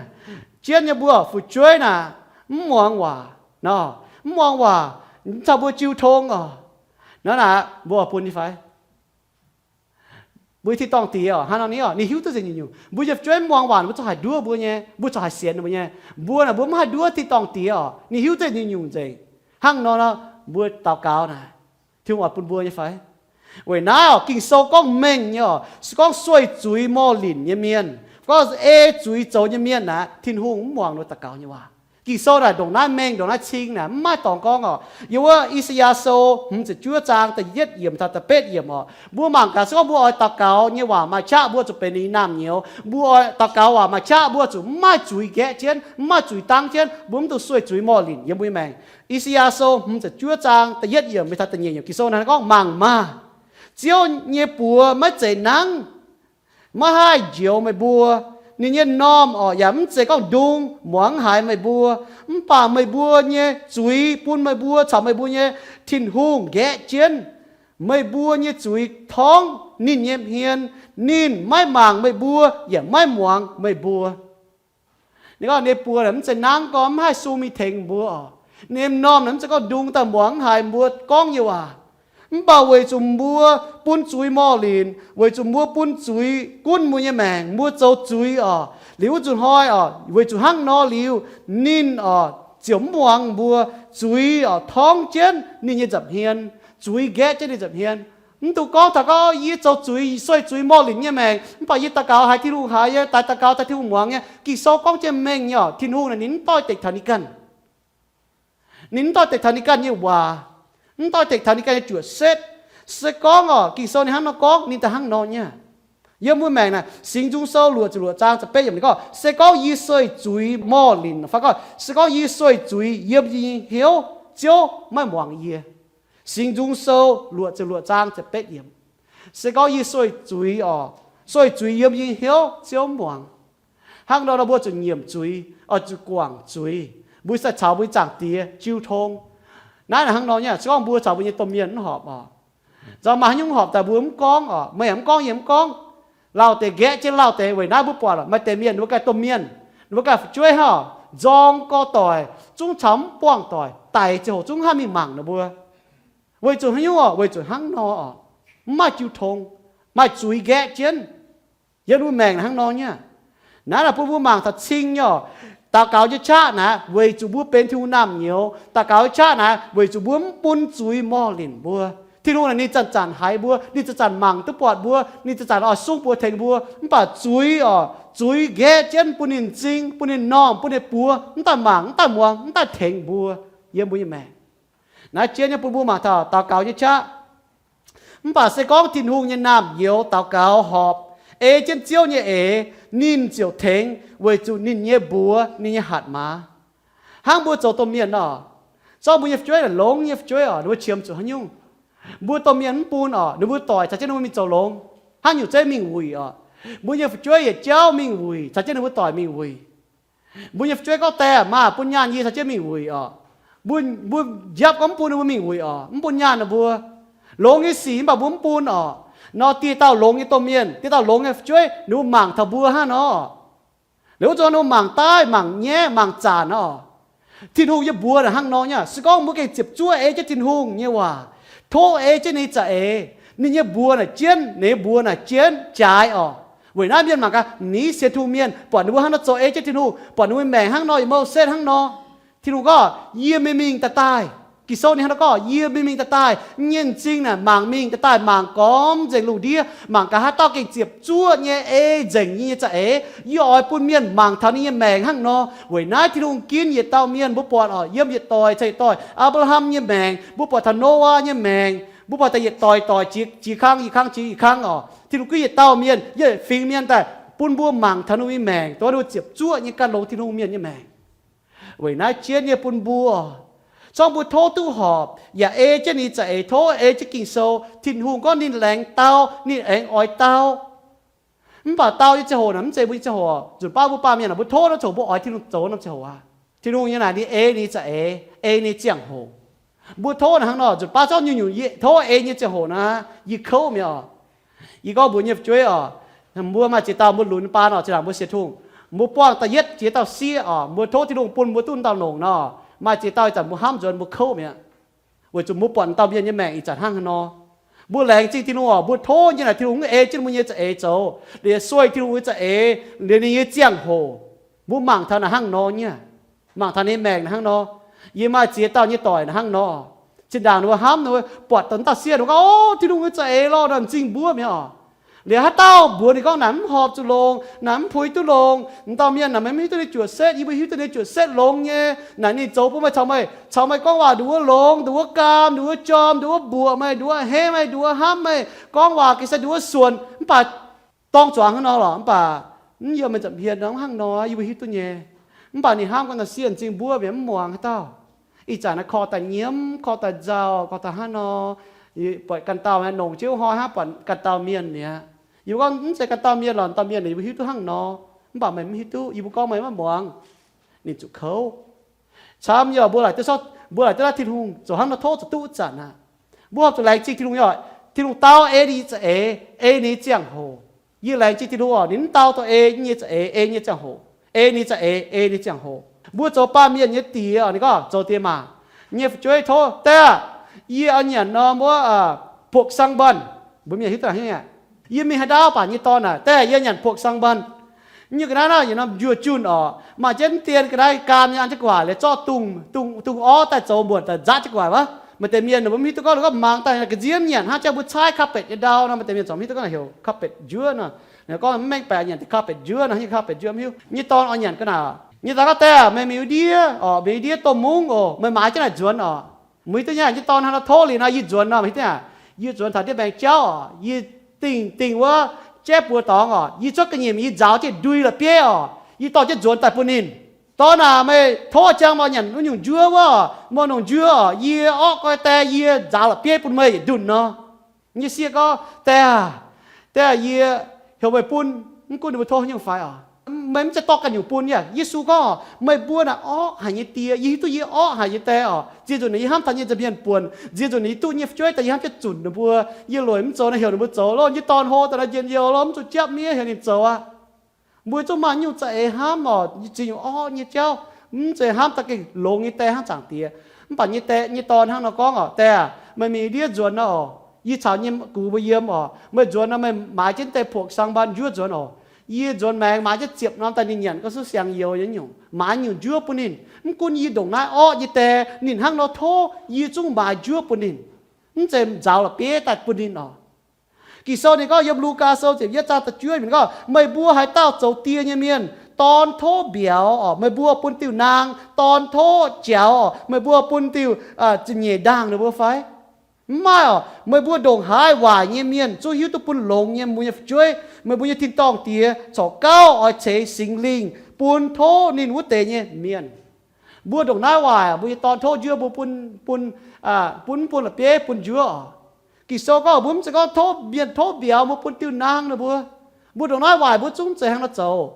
jienv nyei mbuo fu'jueiv naaic mv muangx waac nor, mv muangx waac, mv caux mbuo jiu tong oc. Naaiv naaic mbuo oix bun ninh fai? Mbuo tin-dorngh diex oc, hnangv nor ni oc, ninh hiuv duqv nzengc nyungc-nyungc. Mbuo nyei fu'jueiv mv muangx waac, mbuo corc haih nduov mbuo nyei, mbuo corc haih sienx mbuo nyei. Mbuo naaic mbuo mv haih nduov tin-dorngh diex oc, ninh hiuv duqv nyungc-nyungc nzengc. Hnangv nor nor, mbuo daux gaux naaic, Tin-Hungh oix bun mbuo nyei fai? Weic naaiv oc, Ging-Sou gorngv mengh nyei oc, se gorngv sueih zuiz morh linc nyei mienh, gorngv ei zuiz zoux nyei mienh naaic, Tin-Hungh mv muangx ninh daux gaux nyei waac. Ging-Sou naaic ndongc naaiv mengh, ndongc naaiv cing naaic, mv maaih dorngx gorngv oc. Yiem wuov I^saa^yaa Sou hmz ziepc juov zaang da'yietv yiemc taux da'betv yiemc oc, mbuo mangc gaax, se gorngv mbuo oix daux gaux nyei waac maaih qaqv, mbuo zuqc benx ninh nyei naamh nyouz. Mbuo oix daux gaux waac maaih qaqv, mbuo zuqc mv maaih zuiz nqaeqv jienv, mv maaih zuiz dangv jienv, mbuo mv dungx sueih zuiz morh linc yiem mbuo nyei maengc. I^saa^yaa Sou hmz ziepc juov zaang da'yietv yiemc mingh taux da'nyeic yiemc, Ging-Sou hnangv naaiv gorngv, Mangc maah! Ziouv nyei buoz maiv zeiz nangv, maiv haih njoux meih mbuo. Ninh nyei m'normh oc, yaac mv zeiz gorngv ndung muangx mv haiz meih mbuo. Mv baac meih mbuo nyei zuiz bun meih mbuo caux meih mbuo nyei Tin-Hungh nqaeqv jienv. Meih mbuo nyei zuiz torngv ninh nyei hmien. Ninh maiv mangc meih mbuo yaac maiv muangx meih mbuo. Ninh gorngv ninh buoz naaic mv zeiz nangv gorngv mv haih sung mingh tengx mbuo oc. Ninh m'normh naaic mv zeiz gorngv ndung daaih muangx mv haiz mbuo gorngv nyei waac. Mv baac weic zuqc mbuo bun zuiz morh linc, weic zuqc mbuo bun zuiz gunv mbuo nyei maengc, mbuo zoux zuiz oc. Liuz wuov nzunc hnoi oc, weic zuqc hnangv nor liuz, ninh oc ziouc mv muangx mbuo. Zuiz oc torngv jienv ninh nyei nza'hmien, zuiz nqaeqv jienv ninh nza'hmien. Mv dungx gorngv taux gorngv, Yie zoux zuiz, sueih zuiz morh linc nyei maengc, mv baac yie daux gaux haiz Tin-Hungh haiz, yie daaih daux gaux daaih Tin-Hungh muangx nyei. Ging-Sou gorngv jienv mengh nyei oc, Tin-Hungh naaic ninh mv doix-dekc taux ninh ganh. Ninh mv doix-dekc taux ninh ganh nyei waac, mv doix-dekc taux ninh ganh nyei juoqc setv. Se gorngv oc, Ging-Sou ninh hnangv nor gorngv, ninh daaih hnangv nor nyei. Yiem mbuo maengc naaic, Singx Nzung Sou luoqc ziepc luoqc zaang ziepc betv yiemc ninh gorngv, Se gorngv yie sueih zuiz morh linc, fai gorngv, se gorngv yie sueih zuiz yiem yie nyei hnyouv, Ziouv maiv muangx yie. Singx Nzung Sou luoqc ziepc luoqc zaang ziepc betv yiemc. Se gorngv yie sueih zuiz oc, sueih zuiz yiem yie nyei hnyouv, Ziouv mv muangx. Hnangv nor nor mbuo zuqc nyiemc zuiz, oix zuqc guangc zuiz. Mbuo sai caux mbuo nyei Zaangc Diex jiu tong. Naaiv naaic hnangv nor nyei, se gorngv mbuo caux mbuo nyei domh mienh mv horpc oc, nzauh maaih haaix nyungc horpc daaih mbuo mv gorngv oc, meih yaac mv gorngv, yie mv gorngv. Lauh deix nqaeqv jienv lauh deix. Weic naaiv mbuo buatc maaih deix mienh ninh mbuo ganh domh mienh, ninh mbuo ganh fu'jueiv haic, nzorng gorx doic, zungv caux mv buangh doic, daic ziangh hoc zungv hnangv mingh mangc ninh mbuo. Weic zuqc haaix nyungc oc? Weic zuqc hnangv nor oc, mv maaih jiu tong, maaih zuiz nqaeqv jienv. Yiem mbuo maengc hnangv nor nyei. Naaiv naaic bun mbuo mangc taux cing nyei oc. Daux gaux nyei qaqv naaic weic zuqc mbuo benx Tin-Hungh naamh nyouz. Daux gaux nyei qaqv naaic weic zuqc mbuo mv bun zuiz morh linc mbuo. Tin-Hungh naaic ninh zanc-zanc haiz mbuo, ninh zanc-zanc mangc duqv buatc mbuo, ninh zanc-zanc oix sung buoz tengx mbuo. Mv baac zuiz oc, zuiz nqaeqv jienv bun ninh m'zing, bun ninh m'normh, bun ninh buoz, mv daaih mangc, mv daaih muangx, mv daaih tengx mbuo yiem mbuo nyei maengc. Naaiv jienv nyei bun mbuo mangc taux daux gaux nyei qaqv. Mv baac se gorngv Tin-Hungh nyei naamh nyouz daux gaux horpc, ei jienv Ziouv nyei eix, ninh ziouc tengx weic zuqc ninh nyei mbuox, ninh nyei hatc maaz. Hnangv mbuo zoux domh mienh nor, zorqv mbuo nyei fu'jueiv, longx nyei fu'jueiv oc, ninh mbuo qiemx zuqc haaix nyungc, mbuo domh mienh mv bun oc, ninh mbuo doic caux jienv ninh mbuo mingh zoux longx. Hnangv nyungc zeiv mingh wuic oc. Mbuo nyei fu'jueiv yietc jauv mingh wuic, caux jienv ninh mbuo doic mingh wuic. Mbuo nyei fu'jueiv gorngv, Daaih maah, bun nyaanh yie caux jienv mingh wuic oc. Mbuo, mbuo njapv gorngv mv bun ninh mbuo mingh wuic oc, mv bun nyaanh ninh mbuo. Longx nyei sic mv baac mbuo mv bun oc. Nor dieh dauh longx nyei domh mienh, dieh dauh longx nyei fu'jueiv, ninh mbuo mangc taux mbuo hnangv nor. Liuz wuov zanc ninh mbuo mangc daaih, mangc nyaiv, mangc zanc oc. Tin-Hungh nyei mbuox naaic hnangv nor nyei. Se gorngv mbuo gengh ziepc zuoqv ei jienv Tin-Hungh nyei waac, tov ei jienv ninh nyei za'eix, ninh nyei mbuox naaic jienv, ninh nyei mbuox naaic jienv jaaix oc. Weic naaiv mienh mangc gaax, ninh sienx Tin-Hungh mienh, buatc ninh mbuo hnangv nor zoux ei jienv Tin-Hungh, buatc ninh mbuo maengc hnangv nor, yietc mouh setv hnangv nor. Tin-Hungh gorngv, Yie mingh mingh daaih daaih. Ging-Sou ninh hnangv nor gorngv, Yie mingh mingh daaih daaih. Nyei m'zing naaic mangc mingh daaih daaih, mangc gormx nzengc lungh ndiev, mangc gaax haaix dauh gengh ziepc zuoqv nyei ei nzengc yie nyei za'eix, yie oix bun mienh mangc taux ninh nyei maengc hnangv nor. Weic naaiv Tin-Hungh ginv yietc dauh mienh, mbuo buatc oc, yiem yietc doic caux yietc doic, Apc^laa^ham nyei maengc, mbuo buatc taux Noyaa nyei maengc, mbuo buatc taux yietc doic doic jiex, jiex kang, jiex kang, jiex, jiex kang oc. Tin-Hungh ginv yietc dauh mienh, yietc fingx mienh daaih bun mbuo mangc taux ninh nyei maengc, dongh ninh mbuo ziepc zuoqv nyei gan longx Tin-Hungh mienh nyei maengc. Weic naaiv jienv nyei bun mbuo, zorngv mbuo tov duqv horpc, yaac ei jienv ninh za'eix, tov ei jienv Ging-Sou. Tin-Hungh gorngv ninh laengz dau, ninh aengx oix dau. Mv baac dau nyei ziangh hoc naaic mv zeiz mbuo nyei ziangh hoc. Nzunc baav mbuo baamh mienh naaic, mbuo tov norm ziangh hoc, mbuo oix Tin-Hungh zoux norm ziangh hoc aqv. Tin-Hungh nyei naaic ninh ei ninh za'eix, ei ninh ziangh hoc. Mbuo tov naaic hnangv nor, nzunc baav zorngv nyungc-nyungc yie tov ei nyei ziangh hoc naaic, yie kouv mi'aqv oc. Yie gorngv mbuox nyei fu'jueiv oc, mbuo maaih ziex dauh mbuo lunx baan oc, zinh ndaangc mbuo sienx Tin-Hungh, mbuo buangh da'yietv jiex dauh sieqv oc, mbuo tov Tin-Hungh bun mbuo duqv dauh longc nor, maaih ziex dauh ih zanc mbuo hnamv nzuonx mbuo kouv mi'aqv. Weic zuqc mbuo buatc dauh mienh nyei maengc ih zanc hnangv haaix nor. Mbuo laengz zingh Tin-Hungh oc, mbuo tov nyei naaic Tin-Hungh mv ei jienv mbuo nyei za'eix zoux, liuz sueih Tin-Hungh nyei za'eix, liuz ninh nyei ziangh hoc. Mbuo mangc taux naaic hnangv nor nyei, mangc taux ninh nyei maengc naaic hnangv nor. Yie maaih ziex dauh nyei doic naaic hnangv nor. Zinh ndaangc ninh mbuo hnamv, ninh mbuo buatc daaih dauh sieqv, ninh mbuo gorngv, Ov, Tin-Hungh nyei za'eix lorh, nor m'zing mbuov mi'aqv oc. Liuz haaix dauh mbuox ninh gorngv, Naaic mv horpc zuqc longx, naaic mv puix duqv longx, m'dauh mienh naaic meih mv hiuv duqv ninh nyei juoqc setv, yie mbuo hiuv duqv ninh nyei juoqc setv longx nyei. Naaic ninh zoux bun meih caux meih, caux meih gorngv waac nduqc wuov longx, nduqc wuov gaam, nduqc wuov jorm, nduqc wuov mbuoqc meih, nduqc wuov henv meih, nduqc wuov hnamv meih, gorngv waac ga'sie nduqc wuov suonc, mv baac dorng zuangx hnangv nor lorqc, mv baac mv yiem meih nza'hmien nor, mv hnangv nor, yie mbuo hiuv duqv nyei. Mv baac ninh hnamv gorngv naaic sieqv m'zing mbuov mi'aqv, mv muangx haaix dauh. Ih zanc naaiv korv daaih nyiemv, korv daaih nzauh, korv daaih hnangv nor, buatc ganh dauh nongc jienv wuov hnoi hnangv buatc ganh dauh mienh mi'aqv. Yie mbuo gorngv mv zeiz ganh dauh mienh lorqc, dauh mienh yie mbuo hiuv duqv hnangv nor, mv baac meih mv hiuv duqv, yie mbuo gorngv meih mv maiv muangx. Ninh zuqc kouv. Camv yaac mbuo laaic duqv, mbuo laaic duqv naaiv Tin-Hungh zoux hnangv nor tov zuqc duqv zanc aqv. Mbuo horpc zuqc laengz zingh Tin-Hungh nyei oc. Tin-Hungh dau ei ninh nyei za'eix, ei ninh nyei ziangh hoc. Yie laengz zingh Tin-Hungh oc, ninh mv dau dongh ei nyei za'eix, ei nyei ziangh hoc, ei ninh nyei za'eix, ei ninh nyei ziangh hoc. Mbuo zoux baamh mienh nyei diex oc, ninh gorngv zoux diex maac nyei fu'jueiv tov, Daaih aah, yie oix nyanc norm wuov pukc sang mbanh. Mbuo mienh hiuv duqv haaix nyungc? Yie mingh haaix ndaauv baac nyei dorn naaic, Daaih yie nyanc pukc sang mbanh. Nyungc ga'naaiv naaiv yietc norm njuov junh oc, maaih jienv dien ga'naaiv gaam nyei an jienv gu'nguaaic, liuz zorqv dungz, dungz orv daaih zoux mbuonc daaih nzaatv jienv gu'nguaaic wuov. Maaih deix mienh mbuo mv hiuv duqv gorngv, gorngv mangc daaih ga'nziev nyanc hnangv jangx mbuo caaiv carpet nyei ndau nor, maaih deix mienh zungv mv hiuv duqv gorngv heuc carpet njuov nor. Gorngv mv mengh baeqc nyanc carpet njuov nor, heuc carpet njuov mv hiuv. Nyei dorn oix nyanc ga'naaiv. Nyei dorn gorngv, Daaih aah, meih mingh ndiev oc, mingh ndiev domh mungv oc, meih maaiz jienv naaic nzuonx oc. Mbuo hiuv duqv nyei, nyei dorn hnangv nor tov liuz nor, yie nzuonx nor, hiuv duqv aqv. Yie nzuonx taux ndiev maengx jauv oc, yie dingh, dingh wuov jaiv buoz dorngx oc, yie cuotv ga'nyiec yie nzaaux jienv ndui la'bieiv oc, yie dorh jienv nzuonx daaih bun ninh. Dorn aac, meih tov jangx meih nyanc wuov nyungc njuov wuov, meih nongc njuov oc, yie orqv goi die, yie nzaaux la'bieiv bun meih yietc ndunh nor. Nyei sieqv gorngv, Die aah, die aah, yie heuc meih bun. Mv gunv ninh mbuo tov haaix nyungc faix oc, meih mv zeiz dorh ganh nyungc bun yaac. Yesu gorngv, Meih mbuo naaic orqv haic nyei die, yie hiuv duqv yie orqv haic nyei die oc. Nziex nzunc naaic yie hnamv taux nyei nza'hmien buonc, nziex nzunc naaic yie duqv nyei fu'jueiv daaih yie hnamv jienv zunc ninh mbuo. Yie lueic mv zoux naaic heuc ninh mbuo zoux loh. Nyei dorn hlo daaih naaic njien-youh loh, mv zuqc japv miev heuc ninh zoux aqv. Mbuo zungv maaih nyungc za'eix hnamv oc, ziex nyungc orqv nyei jauv, mv zeiz hnamv daaih gengh longx nyei die hnangv zaangc Diex. Mv baac nyei die, nyei dorn hnangv nor gorngv oc, Die aah, meih mingh ndiev nzuonx nor oc, yie caux nyei gux mbuo yiem oc. Meih nzuonx nor meih maaiz jienv deix pukc sang mbanh njuov nzuonx oc. Yie nzuonx maengx maaiz jienv ziepc norm daaih ninh nyanc ga'suv siang youz nyei nyungc, maaiz nyungc njuov bun ninh. Mv gunv yie ndongc naaiv orqv nyei die, ninh hnangv nor tov, yie zungv maaiz njuov bun ninh, mv zeiz nzaaux la'bieiv daaih bun ninh oc. Ging-Sou ninh gorngv yiem Lugaa Sou ziepc yietv zaang da'juov ninh gorngv, Meih mbuo haaix dauh zoux die nyei mienh, dorn tov mbiauz oc, meih mbuo bun diuh naang. Dorn tov jaux oc, meih mbuo bun diuh ziepc nyeic ndaangh ninh mbuo fai? Mv maaih oc. Meih mbuo ndongc haaix waaic nyei mienh zungv hiuv duqv bun longx nyei mbuo nyei fu'jueiv. Meih mbuo nyei tin-dorngh Diex corc gauh oix ceix Singx Lingh bun tov ninh wuov deix nyei mienh. Mbuo ndongc naaiv waaic, mbuo nyei dorn tov njuov mbuo bun, bun, bun, bun la'bieiv bun njuov oc. Ging-Sou gorngv mbuo mv zeiz gorngv tov mienh tov mbiauz mbuo bun diuh naang ninh mbuo. Mbuo ndongc naaiv waaic mbuo zungv zeiz hnangv naaiv zoux.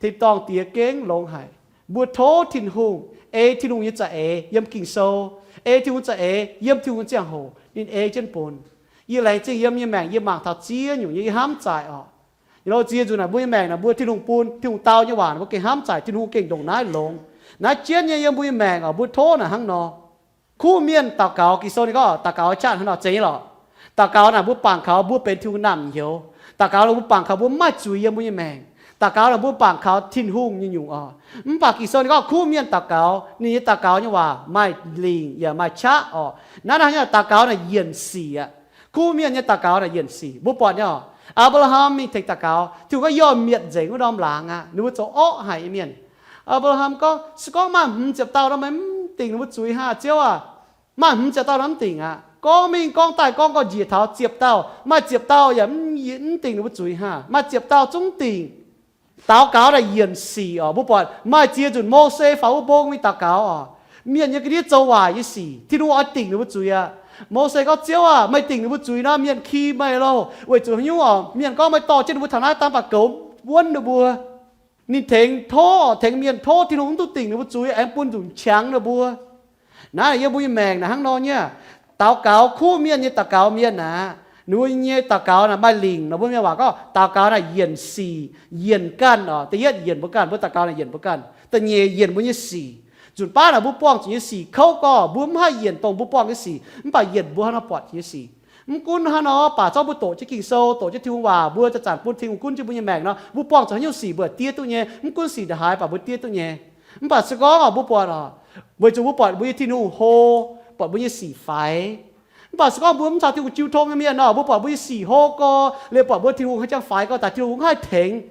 Tin-dorngh Diex gengh longx haic. Mbuo tov Tin-Hungh, ei Tin-Hungh nyei za'eix yiem Ging-Sou, ei Tin-Hungh za'eix yiem Tin-Hungh ziangh hoc ninh ei jienv bun. Yie laengz zingh yiem yie maengc yie mangc taux ziex nyungc nyei yie hnamv zaaic oc. Yie lo ziex nzunc naaic mbuo nyei maengc naaic mbuo Tin-Hungh bun, Tin-Hungh dau nyei waac mbuo gengh hnamv zaaic, Tin-Hungh gengh ndongc naaiv longx. Naaiv jienv nyei yiem mbuo nyei maengc oc, mbuo tov naaic hnangv nor. Kuv mienh daux gaux, Ging-Sou ninh gorngv daux gaux qaqv hnangv nor zeiz nyei lorqc. Daux gaux naaic mbuo bangc kaux mbuo benx Tin-Hungh naamh nyouz. Daux gaux naaic mbuo bangc kaux mbuo mv maaih zuiz yiem mbuo nyei maengc. Daux gaux naaic mbuo bangc kaux Tin-Hungh nyei nyungc oc. Mv baac Ging-Sou ninh gorngv kuv mienh daux gaux, ninh nyei daux gaux nyei waac maaih lingc yaac maaih qaqv oc. Naaiv naaiv nyei daux gaux naaic yienc sic aqv. Kuv mienh nyei daux gaux naaic yienc sic. Mbuo buatc nyei oc, Apc^laa^ham mingh tengx daux gaux, Tin-Hungh gorngv yie oix mietc nzengc wuov norm laangz aqv. Ninh mbuo zoux orqv haic nyei mienh. Apc^laa^ham gorngv, se gorngv maaih hmz ziepc dauh nor meih mv dingc ninh mbuo zuiz hnangv, Ziouv aac. Maaih hmz ziepc dauh nor mv dingc aqv. Gorngv mingh gorngv daaih gorngv gorngv njiec taux ziepc dauh, maaih ziepc dauh yaac mv dingc ninh mbuo zuiz hnangv, maaih ziepc dauh zungv dingc. Daux gaux naaic yienc sic oc. Mbuo buatc maaih ziex nzunc Mose faaux wuov mbong mingh daux gaux oc. Mienh nyei ga'ndiev zoux waaic nyei sic, Tin-Hungh oix dingc ninh mbuo zuiz aqv. Mose gorngv, Ziouv aac, meih dingc ninh mbuo zuiz nor, mienh ki meih loh. Weic zuqc haaix nyungc oc? Mienh gorngv meih dorh jienv ninh mbuo taux naaiv dangh baac goux wuonv ninh mbuo. Ninh tengx tov, tengx mienh tov Tin-Hungh mv duqv dingc ninh mbuo zuiz, aengx bun nzunc qangx ninh mbuo. Naaiv yiem mbuo nyei maengc naaic hnangv nor nyei. Daux gaux kuv mienh nyei daux gaux mienh aqv. Ninh mbuo nyei daux gaux naaic maaih lingc nor, mbuo mienh waac gorngv daux gaux naaic yienc sic, yienc ganh oc. Da'yietv yienc mbuo ganh, mbuo daux gaux naaic yienc mbuo ganh. Da'nyeic yienc mbuo nyei sic. Nzunc baav naaic mbuo buangh zuqc nyei sic kouv gorx, mbuo mv haih yienc dongh mbuo buangh nyei sic, mv baac yienc mbuo hnangv nor buatc nyei sic. Mv gunv hnangv nor, baac zorqv mbuo doqc jienv Ging-Sou, doqc jienv Tin-Hungh waac, mbuo zanc-zanc bun Tin-Hungh gunv jienv mbuo nyei maengc nor, mbuo buangh zuqc haaix nyungc sic mbuo diev duqv nyei. Mv gunv sic ndongc haaix baac mbuo diev duqv nyei. Mv baac se gorngv oc, mbuo buatc oc, weic zuqc mbuo buatc mbuo nyei Tin-Hungh hlo, buatc mbuo nyei sic faix. Mv baac se gorngv mbuo mv caux Tin-Hungh jiu tong nyei mienh nor, mbuo buatc mbuo nyei sic hlo gorx, liuz buatc mbuo Tin-Hungh haaix jangx faix gorx, daaih Tin-Hungh mv haih tengx.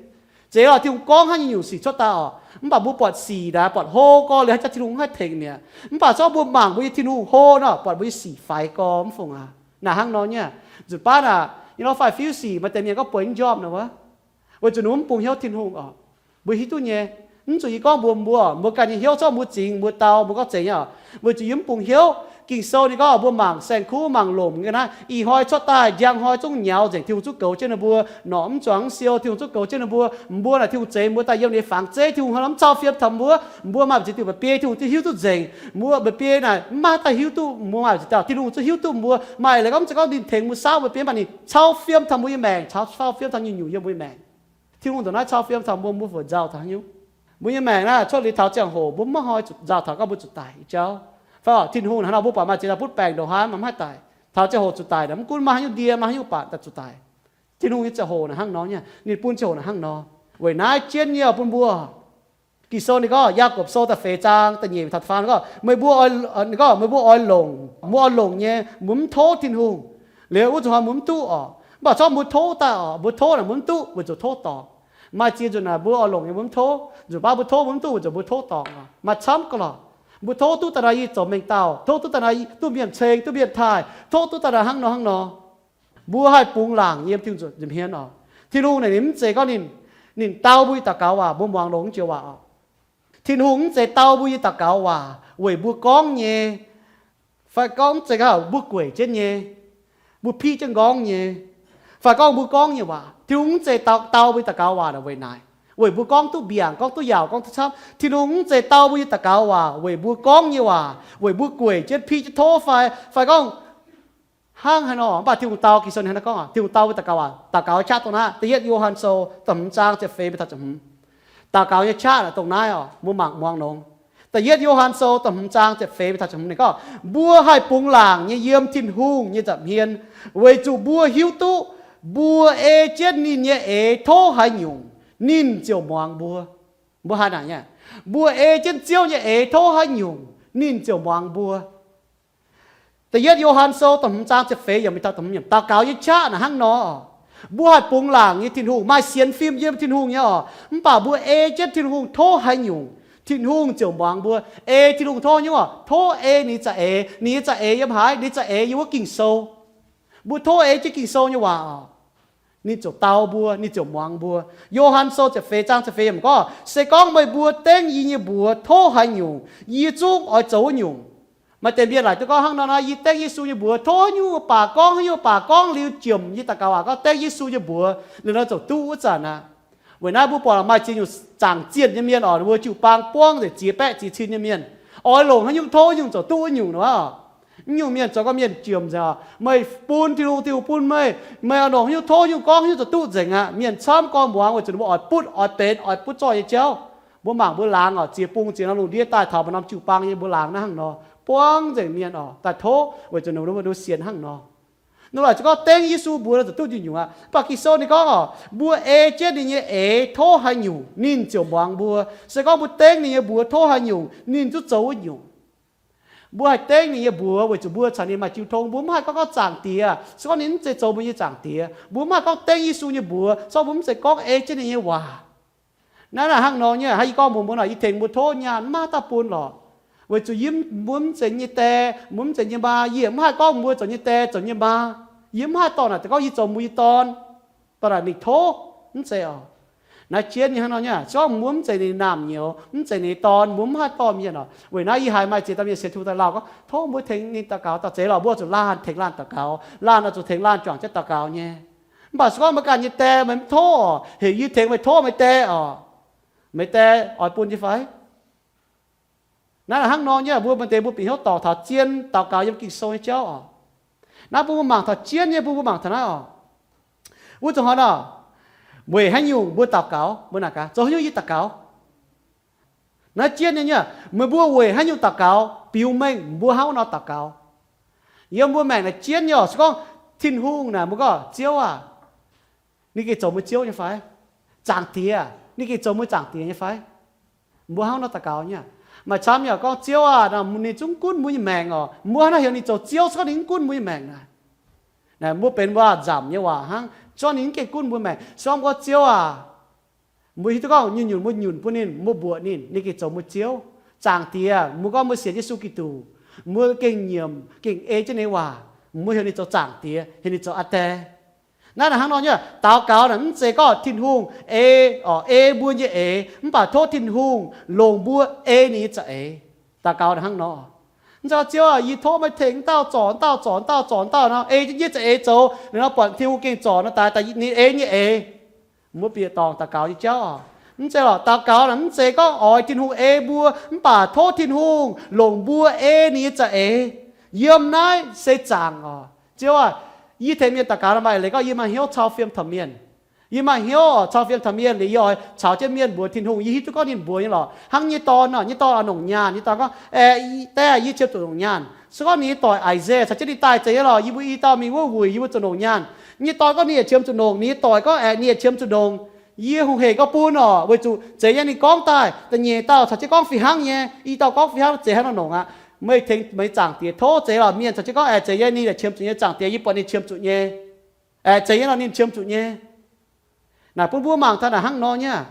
Zeiz lorqc, Tin-Hungh gorngv haaix nyungc sic cuotv daaih oc, mv baac mbuo buatc sic naaic buatc hlo gorx liuz haaix jangx Tin-Hungh mv haih tengx mi'aqv. Mv baac se gorngv mbuo mangc mbuo nyei Tin-Hungh hlo nor, buatc mbuo nyei sic faix gorx mv fungc aqv. Naaic hnangv nor nyei. Nzunc baav naaic, yie nor faix fiuv sic maaih deix mienh gorngv bueix mv njormh nor wuov, weic zuqc ninh mv bungx hnyouv Tin-Hungh oc. Mbuo hiuv duqv nyei. Mv zuqc yie gorngv mbuox mbuo, mbuo ganh nyei hnyouv zorqv mbuo zingx mbuo dau, mbuo gorngv zeiz nyei oc. Weic zuqc yie mv bungx hnyouv. Ging-Sou ninh gorngv mbuo mangc saeng-kuv mangc longc naaiv, ih hnoi cuotv daaih njang hnoi zungv nyaux nzengc, Tin-Hungh zungv goux jienv ninh mbuo. Norqc mv zuangx mv siou, Tin-Hungh zungv goux jienv ninh mbuo. Mbuo naaic Tin-Hungh zeix mbuo daaih yiem ninh nyei fangx zeiv, Tin-Hungh hnangv nor mv cau fiem taux mbuo. Mbuo maaih mbu'ziex diuh mba'biei Tin-Hungh zungv hiuv duqv nzengc. Mbuo mba'biei naaic mv maaih daaih hiuv duqv mbuo maaih mbu'ziex dauh, Tin-Hungh zungv hiuv duqv mbuo. Maaih leiz gorngv mv zeiz gorngv ninh tengx mbuo saauv mba'biei, mv baac ninh cau fiem taux mbuo nyei maengc, cau fiem taux nyungc-nyungc yiem mbuo nyei maengc. Tin-Hungh ndongc naaiv cau fiem taux mbuo, mbuo fu'nzauh taux haaix nyungc? Mbuo nyei maengc naaiv cuotv liuz taux ziangh hoc mbuo mv maaih hnoi zuqc nzauh taux gorngv mbuo zuqc daic jauv. Fai oc, Tin-Hungh hnangv nor mbuo buatc maaih ziex dauh butv baengc ndongc haaix mv haih daic, taux ziangh hoc zuqc daic naaic, mv gunv maaih haaix nyungc ndie, maaih haaix nyungc baac daaih zuqc daic. Tin-Hungh nyei ziangh hoc naaic hnangv nor nyei, ninh bun ziangh hoc naaic hnangv nor. Weic naaiv jienv nyei bun mbuo. Ging-Sou ninh gorngv, Yaagorpc Sou da'feix zaang da'nyeic taux da'faam gorngv, meih mbuo oix, ninh gorngv meih mbuo oix longc, mbuo oix longc nyei, mbuo mv tov Tin-Hungh, liuz wuov zuqc hnoi mbuo mv duqv oc. Mv baac zorqv mbuo tov daaih oc, mbuo tov naaic mbuo mv duqv weic zuqc tov dorngc. Maaih ziex nzunc naaic mbuo oix longc nyei mbuo mv tov, nzunc baav mbuo tov mbuo mv duqv weic zuqc mbuo tov dorngc. Maaih camv ga'lorqc. Mbuo tov duqv daaih nor yie zoux mengh dauh, tov duqv daaih nor duqv mienh ceng, duqv mienh taaih, tov duqv daaih nor hnangv nor hnangv nor. Mbuo haih bungx laangc yiem Tin-Hungh nza'hmien oc. Tin-Hungh naaic ninh mv zeiz gorngv ninh, ninh dau mbuo nyei daux gaux waac, mbuo muangx longx joux waac oc. Tin-Hungh mv zeiz dau mbuo nyei daux gaux waac weic mbuo gorngv nyei, fai gorngv mv zeiz gorngv mbuo gueic jienv nyei, mbuo piqv jienv nqorngv nyei, fai gorngv mbuo gorngv nyei waac. Tin-Hungh mv zeiz dau, dau mbuo nyei daux gaux waac naaic weic naaic, weic mbuo gorngv duqv mbiaangc, gorngv duqv yaauc, gorngv duqv camv. Tin-Hungh mv zeiz dau mbuo nyei daux gaux waac weic mbuo gorngv nyei waac, weic mbuo gueic jienv piqv jienv tov fai, fai gorngv hnangv haaix nor. Mv baac Tin-Hungh dau, Ging-Sou ninh hnangv naaiv gorngv, Tin-Hungh dau mbuo daux gaux waac, daux gaux qaqv dongh naaiv. Da'yietv Yo^han Sou da'hmz zaang ziepc feix mbuo taux ziepc hmz. Daux gaux nyei qaqv naaic dongh naaiv oc, mbuo mangc muangx longx. Da'yietv Yo^han Sou da'hmz zaang ziepc feix mbuo taux ziepc hmz ninh gorngv, mbuo haih bungx laangc nyei yiem Tin-Hungh nyei nza'hmien, weic zuqc mbuo hiuv duqv mbuo ei jienv ninh nyei eix tov haaix nyungc, ninh ziouc muangx mbuo. Mbuo haih naaic nyei, mbuo ei jienv Ziouv nyei eix tov haaix nyungc, ninh ziouc muangx mbuo. Da'yietv Yo^han Sou da'hmz zaang ziepc feix yiem daux gaux nyei qaqv naaic hnangv nor, mbuo haih bungx laangc nyei Tin-Hungh, maaih sienx fim yiem Tin-Hungh nyei oc. Mv baac mbuo ei jienv Tin-Hungh tov haaix nyungc, Tin-Hungh ziouc muangx mbuo. Ei Tin-Hungh tov nyungc oc, tov ei ninh nyei za'eix. Ninh nyei za'eix yiem haaix? Ninh nyei za'eix yiem wuov Ging-Sou. Mbuo tov ei jienv Ging-Sou nyei waac oc, ninh ziouc dau mbuo, ninh ziouc muangx mbuo. Yo^han Sou ziepc feix zaang ziepc feix yiem gorngv, se gorngv meih mbuo dengv yie nyei mbuox tov haaix nyungc, yie zungv oix zoux wuov nyungc. Maaih deix mienh laaic duqv gorngv hnangv nor, nor, yie dengv Yesu nyei mbuox, tov haaix nyungc baac gorngv haaix nyungc baac gorngv liuz jiemc yie daux gaux aqv, gorngv dengv Yesu nyei mbuox, liuz nor ziouc duqv wuov zanc aqv. Weic naaiv mbuo buatc maaih ziex nyungc zaangc zienh nyei mienh oc, ninh mbuo jiu-baang buangv nzengc, ziex baeqv ziex cin nyei mienh, oix longc haaix nyungc tov haaix nyungc ziouc duqv wuov nyungc nor. Mv nyungc mienh zoux gorngv mienh jiemc nzengc oc. Meih bun Tin-Hungh, Tin-Hungh bun meih, meih oix longc haaix nyungc tov haaix nyungc gorngv haaix nyungc ziouc duqv nzengc aqv. Mienh camv gorngv muangx weic zuqc ninh mbuo oix butv oix benx oix butv zorqv nyei jauv. Mbuo mangc mbuo laangz oc, ziex bung ziex norm lungh ndiev daaih taux maaih norm jiu-baang nyei mbuo laangz naaiv hnangv nor, buangv nzengc mienh oc daaih tov weic zuqc ninh mbuo sienx hnangv nor. Ninh laaic ziouc gorngv dengv Yesu mbuox nor ziouc duqv nyungc-nyungc aqv. Mv baac Ging-Sou ninh gorngv oc, mbuo ei jienv ninh nyei eix tov haaix nyungc ninh ziouc muangx mbuo. Se gorngv mbuo dengv ninh nyei mbuox tov haaix nyungc ninh zungv zoux wuov nyungc. Mbuo haih dengv ninh nyei mbuox weic zuqc mbuo caux ninh maaih jiu tong. Mbuo mv haih gorngv, gorngv Zaangc Diex, se gorngv ninh mv zeiz zoux mbuo nyei Zaangc Diex. Mbuo mv haih gorngv dengv Yesu nyei mbuox se gorngv mbuo mv zeiz gorngv ei jienv ninh nyei waac. Naaiv naaic hnangv nor nyei, hnangv yie gorngv mbuox mbuo nor, yie tengx mbuo tov nyaanh mv maaih dauh bun lorqc, weic zuqc yie mbuo mv zeiz nyei die, mbuo mv zeiz nyei maa. Yie mv haih gorngv mbuo zoux nyei die zoux nyei maa. Yie mv haih dorh naaic deix gorngv yie zoux mbuo nyei dorn, dorh naaic mingh tov, mv zeiz oc. Naaiv jienv nyei hnangv nor nyei, se gorngv mbuo mv zeiz ninh naamh nyouz, mv zeiz ninh dorn, mbuo mv haih dorh mienh oc. Weic naaiv yie haiz maaih ziex dauh mienh sienx Tin-Hungh daaih lauh gorngv, tov mbuo tengx ninh daux gaux daaih zeiz lorqc, mbuo zuqc laanh tengx laanh daux gaux, laanh oix zuqc tengx laanh juangc jienv daux gaux nyei. Mv baac se gorngv meih ganh nyei die meih mv tov oc, heuc yie tengx meih tov meih die oc, meih die oix bun nyei fai? Naaiv hnangv nor nyei, mbuo maaih deix mbuo bieqc hnyouv dorngc taux zien daux gaux yiem Ging-Sou nyei jauv oc. Naaiv bun mbuo mangc taux jienv nyei, bun mbuo mangc taux naaiv oc. Wuov zuqc hnoi nor, weic haaix nyungc mbuo daux gaux, mbuo naaic gaax, zoux haaix nyungc yie daux gaux? Naaiv jienv nyei nyei, meih mbuo weic haaix nyungc daux gaux biux mengh mbuo hnangv wuov nor daux gaux. Yiem mbuo maengc naaic jienv nyei oc, se gorngv Tin-Hungh naaic mbuo gorngv, Ziouv aah! Ninh gengh zoux mbuo Ziouv nyei fai? Zaangc Diex, ninh gengh zoux mbuo Zaangc Diex nyei fai? Mbuo hnangv nor daux gaux nyei. Maaih camv nyei gorngv, Ziouv aah! Ninh zungv gunv mbuo nyei maengc oc. Mbuo hnangv naaiv heuc ninh zoux Ziouv, se gorngv ninh mv gunv mbuo nyei maengc naaic. Naaic mbuo benx waac-nzamc nyei waac hnangv. Se gorngv ninh mv gengh gunv mbuo maengc, se gorngv mbuo gorngv, Ziouv aah! Mbuo hiuv duqv gorngv nyungc-nyungc, nyungc-nyungc mbuo nyunc bun ninh, mbuo mbuoqc ninh, ninh gengh zoux mbuo Ziouv. Zaangc Diex, mbuo gorngv mbuo sienx Yesu Giduc, mbuo gengh nyiemc, gengh ei jienv ninh nyei waac, mbuo heuc ninh zoux Zaangc Diex, heuc ninh zoux Aa Die. Naaiv naaic hnangv nor nyei, daux gaux naaic mv zeiz gorngv Tin-Hungh ei, oc, ei mbuo nyei eix, mv baac tov Tin-Hungh longc mbuo ei ninh nyei za'eix. Daux gaux naaic hnangv nor. Mv zeiz gorngv, Ziouv aah! Yie tov meih tengx wuov dauh zorc wuov dauh, zorc wuov dauh, zorc wuov dauh nor, ei jienv yie za'eix zoux, liuz nor buatc Tin-Hungh gengh zorc nor daaih, daaih ninh ei nyei eix. Mbuo bieqc dorngc daux gaux nyei jauv oc. Mv zeiz lorqc, daux gaux naaic mv zeiz gorngv oix Tin-Hungh ei mbuo, mv baac tov Tin-Hungh longc mbuo ei ninh nyei za'eix. Yiem naaiv se zaangc oc. Ziouv aah! Yie tengx mienh daux gaux nor maaih leiz gorngv yie maaih hnyouv cau fiem taux mienh. Yie maaih hnyouv oc, cau fiem taux mienh liuz yie oix caux jienv mienh mbuox Tin-Hungh. Yie hiuv duqv gorngv ninh mbuox nyei lorqc. Hnangv nyei dorn nor, nyei dorn oix longc nyaanh, nyei dorn gorngv, Die aah! Yie qiemx zuqc longc nyaanh. Se gorngv ninh nyei doic Isaiah caux jienv ninh daaih zeiz nyei lorqc, yie mbuo i dauh mingh wuov wuic, yie mbuo zuqc longc nyaanh. Nyei dorn gorngv ninh yaac qiemx zuqc longc, ninh nyei doic gorngv aeqv, ninh yaac qiemx zuqc longc. Yie hungh hec gorngv bun oc, weic zuqc zeiz nyei ninh gorngv daaih, da'nyeic dauh caux jienv gorngv fih hnangv nyei, i dauh gorngv fih hnangv, zeiz hnangv nor longc aqv. Meih tengx meih nyei Zaangc Diex tov zeiz lorqc. Mienh caux jienv gorngv aeqv, zeiz nyei ninh yaac qiemx zuqc nyei, Zaangc Diex, yie buatc ninh qiemx zuqc nyei. Aeqv, zeiz nyei nor ninh qiemx zuqc nyei. Naaic bun mbuo mangc taux naaic hnangv nor nyei aqv.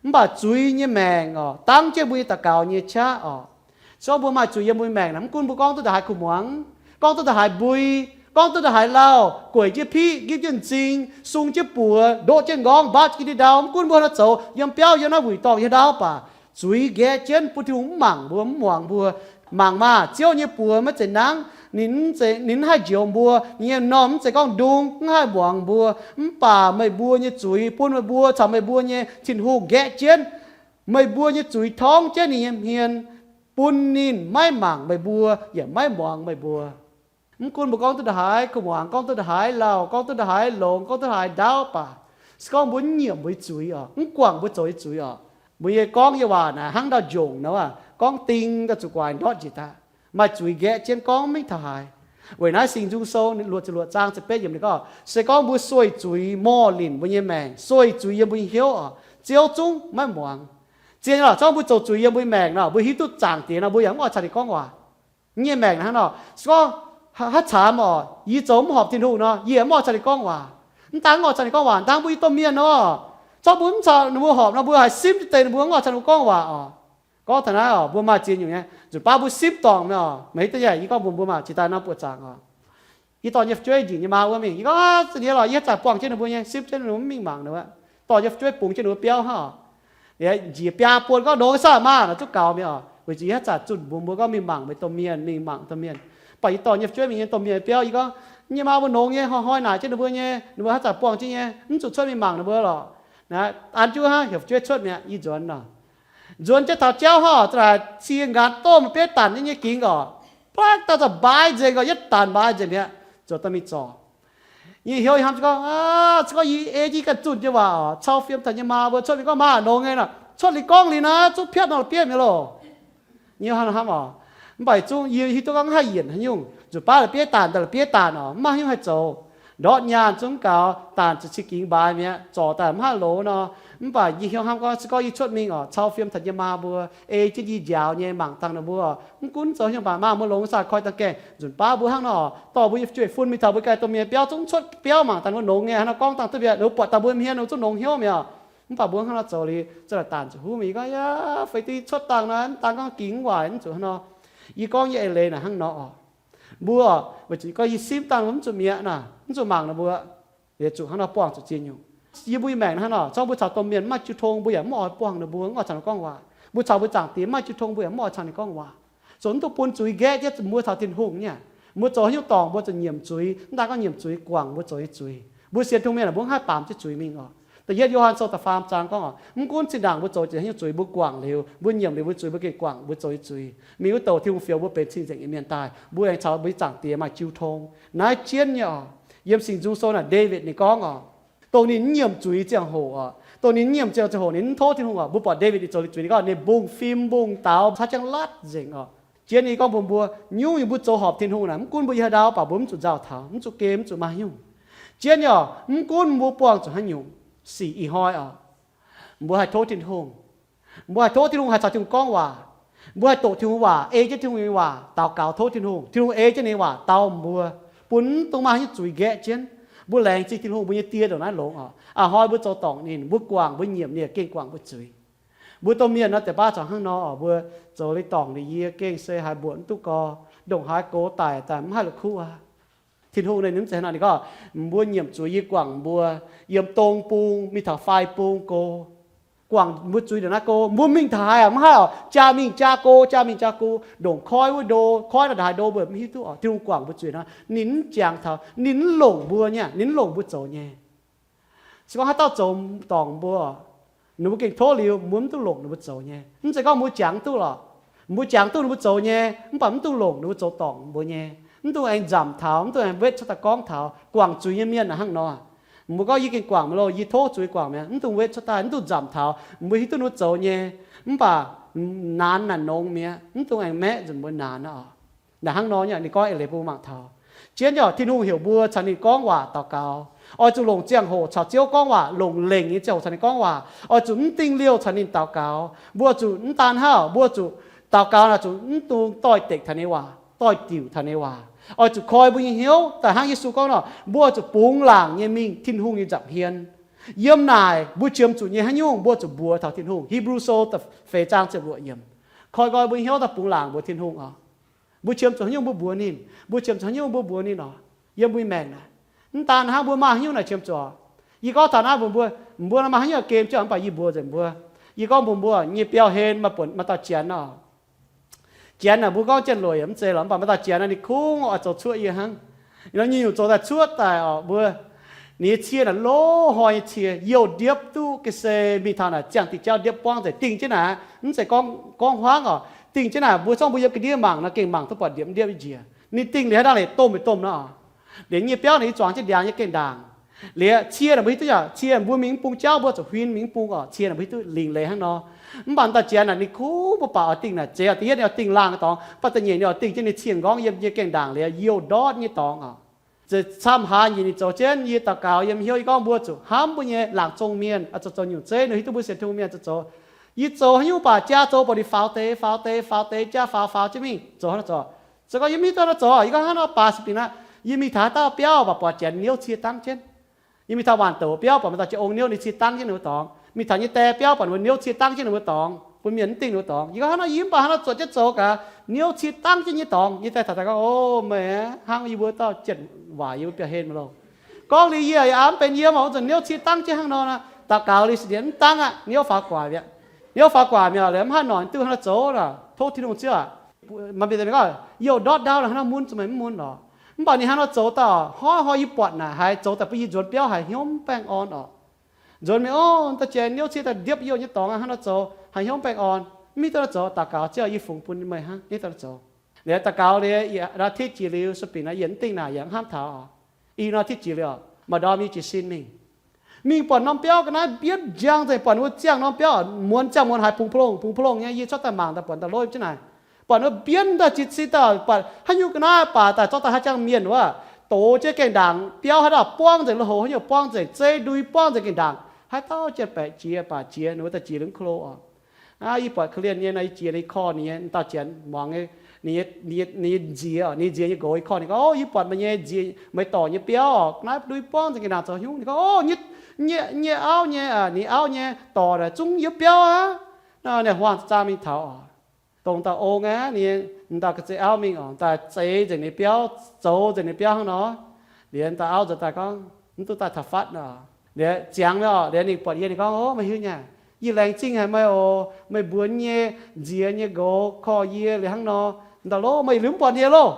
Mv baac zuiz nyei maengc oc, dangv jienv mbuo nyei daux gaux nyei qaqv oc. Se gorngv mbuo maaih zuiz yiem mbuo nyei maengc naaic, mv gunv mbuo gorngv duqv ndongc haaix kuh muangx, gorngv duqv ndongc haaix mbui, gorngv duqv ndongc haaix lauh, gueic jienv piqv, nqipv jienv m'zing, sung jienv buoz, ndoqv jienv m'nqorngv, mbatv jienv ndie ndau, mv gunv mbuo hnangv nor zoux, yiem biauv, yiem naaiv wuic dorngh, yiem ndau baac zuiz nqaeqv jienv bun Tin-Hungh mv mangc mbuo, mv muangx mbuo. Mangc maah! Ziouv nyei buoz maiv zeiz nangv. Ninh, ninh mv haih njoux mbuo. Ninh nyei m'normh mv zeiz gorngv ndung, mv haih muangx mbuo. Mv baac meih mbuo nyei zuiz bun meih mbuo caux meih mbuo nyei Tin-Hungh nqaeqv jienv. Meih mbuo nyei zuiz torngv jienv ninh nyei hmien, bun ninh maiv mangc meih mbuo yaac maiv muangx meih mbuo. Mv gunv mbuo gorngv duqv ndongc haaix kuh muangx, gorngv duqv ndongc haaix lauh, gorngv duqv ndongc haaix longx, gorngv duqv ndongc haaix ndaauv baac, se gorngv mbuo nyiemc mbuo nyei zuiz oc, mv guangc mbuo zoux nyei zuiz oc, mbuo nyei gorngv nyei waac naaic hnangv ndau njongc nor, gorngv ding daaih zuqc guaax ndortv njiec daaih. Maaih zuiz nqaeqv jienv gorngv mv mengh taux haaix. Weic naaiv Singx Nzung Sou luoqc ziepc luoqc zaang ziepc betv yiemc ninh gorngv, se gorngv mbuo sueih zuiz morh linc mbuo nyei maengc, sueih zuiz yiem mbuo nyei hnyouv oc, Ziouv zungv maiv muangx. Zien lorqc, zorngv mbuo zoux zuiz yiem mbuo nyei maengc nor, mbuo hiuv duqv Zaangc Diex nor, mbuo yaac mv oix caux ninh gorngv waac. Nyei maengc hnangv nor, se gorngv haaix caamx oc, yie zoux mv horpc Tin-Hungh nor, yie mv oix caux ninh gorngv waac. Mv daan mv oix caux ninh gorngv waac, daan mbuo yie domh mienh nor, zorngv mbuo mv caux ninh mbuo horpc nor, mbuo haih simv jienv deix ninh mbuo mv oix caux ninh mbuo gorngv waac oc. Gorngv taux naaiv oc, mbuo maaih ziex nyungc nyei, nzunc baav mbuo simv dorngc mienh oc, meih hiuv duqv nyei, yie gorngv mbuox mbuo maah, jiex daaih nor buoqc zaangc oc. Yie dorh nyei fu'jueiv njiec nyei maa wuov mingh, yie gorngv, Aav, zinh nyei lorqc, yie haaix zanc buangh jienv ninh mbuo nyei, simv jienv ninh mbuo mv mingh mangc ninh wuov, dorh nyei fu'jueiv bungx jienv ninh mbuo biauv hnangv oc. Njiec biaa buonc gorngv, Nongx saah maah, nor zungv gaux mi'aqv oc. Weic zuqc yie haaix zanc zunh mbuox mbuo gorngv mingh mangc meih domh mienh, mingh mangc domh mienh. Mv baac yie dorh nyei fu'jueiv mingh nyei domh mienh biauv, yie gorngv, nyei maa mbuo longx nyei, hnoi-hnoi naaic jienv ninh mbuo nyei, ninh mbuo haaix zanc buangh jienv nyei, mv zuqc cuotv mingh mangc ninh mbuo lorqc. Naaiv an jienv hnangv, heuc fu'jueiv cuotv mi'aqv, yie nzuonx nor. Nzuonx jienv taux jauv hnangv, za'naaic cie nqaatv domh bieiv danc nyei gingx orqc. Baav dauh za'gengh mbaix nzengc orqc, yietv danc mbaix nzengc mi'aqv, zuqc daaih mingh zorc. Yie hnyouv hnamv se gorngv, se gorngv yie ei jienv ganh zunh jienv waac orqc, cau fiem taux nyei maa mbuo cuotv mingh gorngv, maa, longx nyei nor, cuotv liuz gorngv liuz naaiv, zungv piatv nor la'bieiv mi'aqv loh. Yie hnamv hnamv orqc, mv baac zungv yie hiuv duqv gorngv mv haih yienc haaix nyungc, nzunc baav la'bieiv daanh daaih la'bieiv daanh orqc, mv maaih haaix nyungc haih zoux. Ndortv nyaanh zungv gaux, daanh zuqc cie gingx mbaix mi'aqv, zorc daaih mv haih longx nor. Mv baac yie hnyouv hnamv gorngv se gorngv yie cuotv mingh orqc, cau fiem taux nyei maa mbuo ei jienv yie njaaux nyei mangc dangh ninh mbuo orqc, mv gunv zoux haaix nyungc baac maa mbuo longx, saah koi dangh gaengh. Nzunc baav mbuo hnangv nor orqc, dorh mbuo nyei fu'jueiv fun mingh taux mbuo ganh domh mienh biauv zungv cuotv biauv mangc dangh ninh mbuo longx nyei, hnangv nor gorngv dangh duqv mbiaauc, ninh mbuo buatc daaih mbuo hmien ninh mbuo zungv longx hnyouv mi'aqv. Mv baac mbuo hnangv nor zoux liuz, za'naaic daanh ziouc huv mingh, yie gorngv, yaac feix dingh cuotv dangh nor, mv daan gorngv gingx waaic, mv zuqc hnangv nor. Yie gorngv nyei eix leiz naaic hnangv nor orqc. Mbuo, weic zuqc gorngv yie simv dangh mbuo mv zuqc mi'aqv naaic, mv zuqc mangc ninh mbuo, liuz zuqc hnangv nor buangh zuqc ziex nyungc. Yie mbuo maengc hnangv nor, zorngv mbuo caux domh mienh mv maaih jiu tong, mbuo yaac mv oix buangh ninh mbuo, mv oix caux ninh gorngv waac. Mbuo caux mbuo zaangc diex mv maaih jiu tong, mbuo yaac mv oix caux ninh gorngv waac. Zoux mv duqv bun zuiz nqaeqv jienv mbuo caux Tin-Hungh nyei. Mbuo zoux haaix nyungc dorngc mbuo zuqc nyiemc zuiz, mv daan gorngv nyiemc zuiz, guangc mbuo zoux nyei zuiz. Mbuo sienx Tin-Hungh mienh aah, mbuo mv haih baamz jienv zuiz mingh orqc. Da'yietv Yo^han Sou da'faam zaang gorngv orqc, mv gunv zinh ndaangc mbuo zoux jiex haaix nyungc zuiz, mbuo guangc liuz, mbuo nyiemc liuz mbuo zuiz, mbuo gengh guangc mbuo zoux nyei zuiz. Mingh wuov douc Tin-Hungh fioux mbuo benx cing-nzengc nyei mienh daaih, mbuo aengx caux mbuo nyei zaangc diex maaih jiu tong. Naaiv jienv nyei orqc. Yiem Singx Nzung Sou naaic Ndaawitv ninh gorngv orqc, dongh ninh mv nyiemc zuiz ziangh hoc orqc, dongh ninh mv nyiemc ziangh hoc, ninh mv tov Tin-Hungh orqc. Mbuo buatc Ndaawitv ninh zoux liuz zuiz ninh gorngv ninh mbungv fim mbungv daaux caux jienv latv nzengc orqc. Jienv ninh gorngv mbuox mbuo, nyungc-nyungc mbuo zoux horpc Tin-Hungh naaic, mv gunv mbuo yiem haaix ndau, mv baac mbuo mv zuqc nzauh taux, mv zuqc gem, mv zuqc maaih haaix nyungc. Jienv nyei orqc, mv gunv mbuo buangh zuqc haaix nyungc sic ih hnoi orqc, mbuo haih tov Tin-Hungh. Mbuo haih tov Tin-Hungh, haih caux Tin-Hungh gorngv waac. Mbuo haih doqc Tin-Hungh waac, ei jienv Tin-Hungh nyei waac daux gaux tov Tin-Hungh, Tin-Hungh ei jienv ninh nyei waac daux mbuo, bun mv dungx maaih haaix nyungc zuiz nqaeqv jienv. Mbuo laengz zingh Tin-Hungh, mbuo nyei Die ndongc naaiv longx orqc. A'hnoi mbuo zoux dorngc ninh, mbuo guangc, mbuo nyiemc ninh, gengh guangc mbuo zuiz. Mbuo domh mienh nor, deix baav zuqc hnangv nor orqc, mbuo zoux liuz dorngc ninh, yie gengh se haiz mbuoqc mv duqv gau, ndongc haaix gox daic daaih mv haih la'kuqv aqv. Tin-Hungh ninh mv zeiz hnangv naaic, ninh gorngv, mbuo nyiemc zuiz yie guangc mbuo yiem dong bung mingh taux fai bung go. Guangc mbuo zuiz ndongc naaiv go, mbuo mingh taux haaix aqv, mv haih orqc, jaa mingh jaa go, jaa mingh jaa go, ndongc koiv wuov ndo, koiv ndongc haaix ndo mbuo mv hiuv duqv orqc. Tin-Hungh guangc mbuo zuiz nor, ninh mv jangx taux, ninh mv longc mbuo nyei, ninh mv longc mbuo zoux nyei. Se gorngv haaix dauh zoux dorngc mbuo, ninh mbuo gengh tov liuz, mbuo mv dungx longc ninh mbuo zoux nyei. Mv zeiz gorngv mbuo jangx duqv lorqc. Mbuo jangx duqv ninh mbuo zoux nyei, mv baac mv dungx longc ninh mbuo zoux dorngc mbuo nyei. Mv dungx aengx nzamc taux, mv dungx aengx wetv cuotv daaih gorngv taux. Guangc zuiz nyei mienh naaic hnangv nor. Mbuo gorngv, yie gengh guangc mi'aqv loh, yie tov zuiz guangc mi'aqv, mv dungx wetv cuotv daaih, mv dungx nzamc taux. Mbuo hiuv duqv ninh mbuo zoux nyei, mv baac naanx naaic nongx mi'aqv, mv dungx aengx maeqv nzunc mbuo naanx aqv. Naaic hnangv nor nyei, ninh gorngv eix leiz bun mbuo mangc taux. Jienv yaac Tin-Hungh heuc mbuo caux ninh gorngv waac daux gaux. Oix zuqc longc ziangh hoc caux Ziouv gorngv waac, longc lengc nyei ziangh hoc caux ninh gorngv waac. Oix zuqc mv dingh liouh caux ninh daux gaux. Mbuo zuqc mv daan hnangv, mbuo zuqc daux gaux naaic zuqc mv dungx doix-dekc taux ninh waac, doix-diuc taux ninh waac. Oix zuqc koi mbuo nyei hnyouv daaih hnangv Yesu gorngv nor, mbuo zuqc bungx laangc nyei mingh Tin-Hungh nyei nza'hmien. Yiem naaic mbuo qiemx zuqc nyei haaix nyungc mbuo zuqc mbuox taux Tin-Hungh. Hipv^lu Sou da'feix zaang ziepc luoqc yiemc. Koi nqoi mbuo hnyouv daaih bungx laangc mbuox Tin-Hungh oc. Mbuo qiemx zuqc haaix nyungc mbuo mbuox ninh, mbuo qiemx zuqc haaix nyungc mbuo mbuox ninh oc. Yiem mbuo nyei maengc naaic, mv daan hnangv mbuo maaih haaix nyungc naaic qiemx zuqc. Yie gorngv taux naaiv mbuox mbuo, mbuo maaih haaix nyungc gem jienv mv baac yie mbuox nzengc mbuo. Yie gorngv mbuox mbuo nyei biauv-hlen maaih buonc maaih dauh Janx oc. Janx naaic mbuo gorngv jienv lueic mv zeiz lorqc, mv baac maaih dauh Janx naaic ninh kungx oix zoux cuoqv yie hnangv. Nor nyungc-nyungc zoux daaih cuotv daaih oc mbuo. Ninh nyei cie naaic loz-hnoi nyei cie, youh ndiepv duqv ga'sie mingh taux naaic ziangh diuh jauv ndiepv buangv nzengc, dingh jienv naaic, mv zeiz gorngv, gorngv huaangv oc, dingh jienv naaic mbuo zorngv mbuo yiem ga'ndiev mangc nor gengh mangc duqv buatc ndiepv ndiepv nyei njiec. Ninh dingh liuz haaix dangh liuz domh mingh domh nor. Liuz nyei biauv naaic yie zuangx jienv ndiangx nyei gengh ndaangc. Liuz cie naaic mbuo hiuv duqv yaac cie mbuo mingh mv bung jauv mbuo zuqc huin mingh mv bung oc, cie naaic mbuo hiuv duqv lingc leiz hnangv nor. Mv baac dauh Janx naaic ninh kungx mbuo baac oix dingh naaic zeiz oc, da'yietv ninh oix dingh laangh nyei dorngx, mv baac da'nyeic ninh oix dingh jienv ninh cienh nqorngv yiem nyei gengh ndaangc liuz youh ndortv nyei dorngx oc. Ziouc camv haaix nyungc ninh zoux jienv, yie daux gaux yiem hnyouv yie gorngv mbuo zuqc hnamv mbuo nyei laangz zong mienh, zoux zoux nyungc zeiv ninh hiuv duqv mbuo sienx Tin-Hungh mienh zoux zoux. Yie zoux haaix nyungc baac jaa zoux baac ninh faaux deix, faaux deix, faaux deix, jaa faaux, faaux jienv mingh zoux hnangv nor zoux. Se gorngv yie mv hiuv duqv nor zoux, yie gorngv hnangv nor baac se bingx aqv, yie mingh taux haaix dauh biauv baac buatc Janx niouv cie dangv jienv. Yie mingh taux waanc douc biauv baac maaih dauh Janx ong niouv ninh cie dangv jienv ninh mbuo dorngx. Mingh taux nyei die biauv baac ninh mbuo niouv cie dangv jienv ninh mbuo dorngx, bun mienh mv dingh ninh mbuo dorngx. Yie gorngv hnangv nor yie mv baac hnangv nor zuotc jienv zoux gaax, niouv cie dangv jienv nyei dorngx. Nyei die taux daaih gorngv, O, meih hnangv yie mbuo dauh janx waaic yie mbuo biauv-hlen mv loh. Gorngv liuz yie yaac mv benx yiem oc, wuov zanc niouv cie dangv jienv hnangv nor, daux gaux liuz se diex mv dangv aqv, niouv faaux guaax mi'aqv. Niouv faaux guaax mi'aqv liuz mv haih noic duqv hnangv nor zoux oc. Tov Tin-Hungh Ziouv aac, maaih mienh gorngv, youh ndortv ndaauv naaic hnangv naaiv mun, zuqc meih mv mun oc. Mv baac ninh hnangv nor zoux daaih, hnoi-hnoi yie buatc naaic haiz zoux daaih bun yie nzuonx biauv haiz hnyouv baengh orn oc. Nzuonx mingh, ov, da'jiex niouv ciev daaih ndiepv youh nyei dorngx aqv, hnangv nor zoux haiz hnyouv baengh orn. Mv hiuv duqv nor zoux, daux gaux Ziouv, yie fungx bun meih hnangv, hiuv duqv nor zoux. Liuz daux gaux liuz, aa, tit jiex liuz, sueih binc naaiv yietc mv dingh naaic yaac hnamv taux oc. Ih nor tit jiex liuz oc, maaih ndorm yie jiez sin mingh, mingh buatc norm biauv ga'naaiv mbienv njang nzengc, buatc wuov ziangh norm biauv muonz ziangh muonz haiz bungx pungx bungx pungx nyei. Yie cuotv daaih mangc daaih buatc daaih lov yiem jienv naaic, buatc wuov mbienv daaih jiez sin daaih, buatc haaix nyungc ga'naaiv baac daaih zorqv daaih haaix jangx mienh wuov, dox jienv gaengh ndaangc, biauv haaix dauh buangv nzengc, lui-houx haaix nyungc buangv nzengc, zeiv ndui buangv nzengc gaengh ndaangc, haaix dauh jienv baeqc jiex baac jiex, ninh wuov daaih jiex lingv klo oc. Aa, yie buatc korv-lienh nyei nor, yie jiex ninh korv ninh nyei dauh janx muangx, ninh nyei nziex, ninh nziex nyei nqox, yie korv ninh gorngv, ov, yie buatc meih nyei nziex, meih dorc nyei biauv oc, ga'naaiv ndui buangv nzengc gaengh ndaangc zoux haaix nyungc. Ninh gorngv, ov, nyei, nyei auv nyei, ninh auv nyei dorc naaic zungv yiem biauv aqv. Naaiv ninh huaang zaang mingh taux oc. Dongh dauh ong aqv, ninh dauh ga'zeix auv mingh oc, daaih zeix nzengc ninh biauv, zoux nzengc ninh biauv hnangv nor. Liuz dauh auv nzuonx daaih gorngv, mv duqv daaih taux fatv nor. Liuz ziangx mi'aqv, liuz ninh buatc yie, ninh gorngv, ov, meih hiuv nyei, yie laengz zingh haic meih oc. Meih mbuox nyei nziex nyei nqox korv yie liuz hnangv nor, ndau loh meih yietc liuz mv buatc yie loh.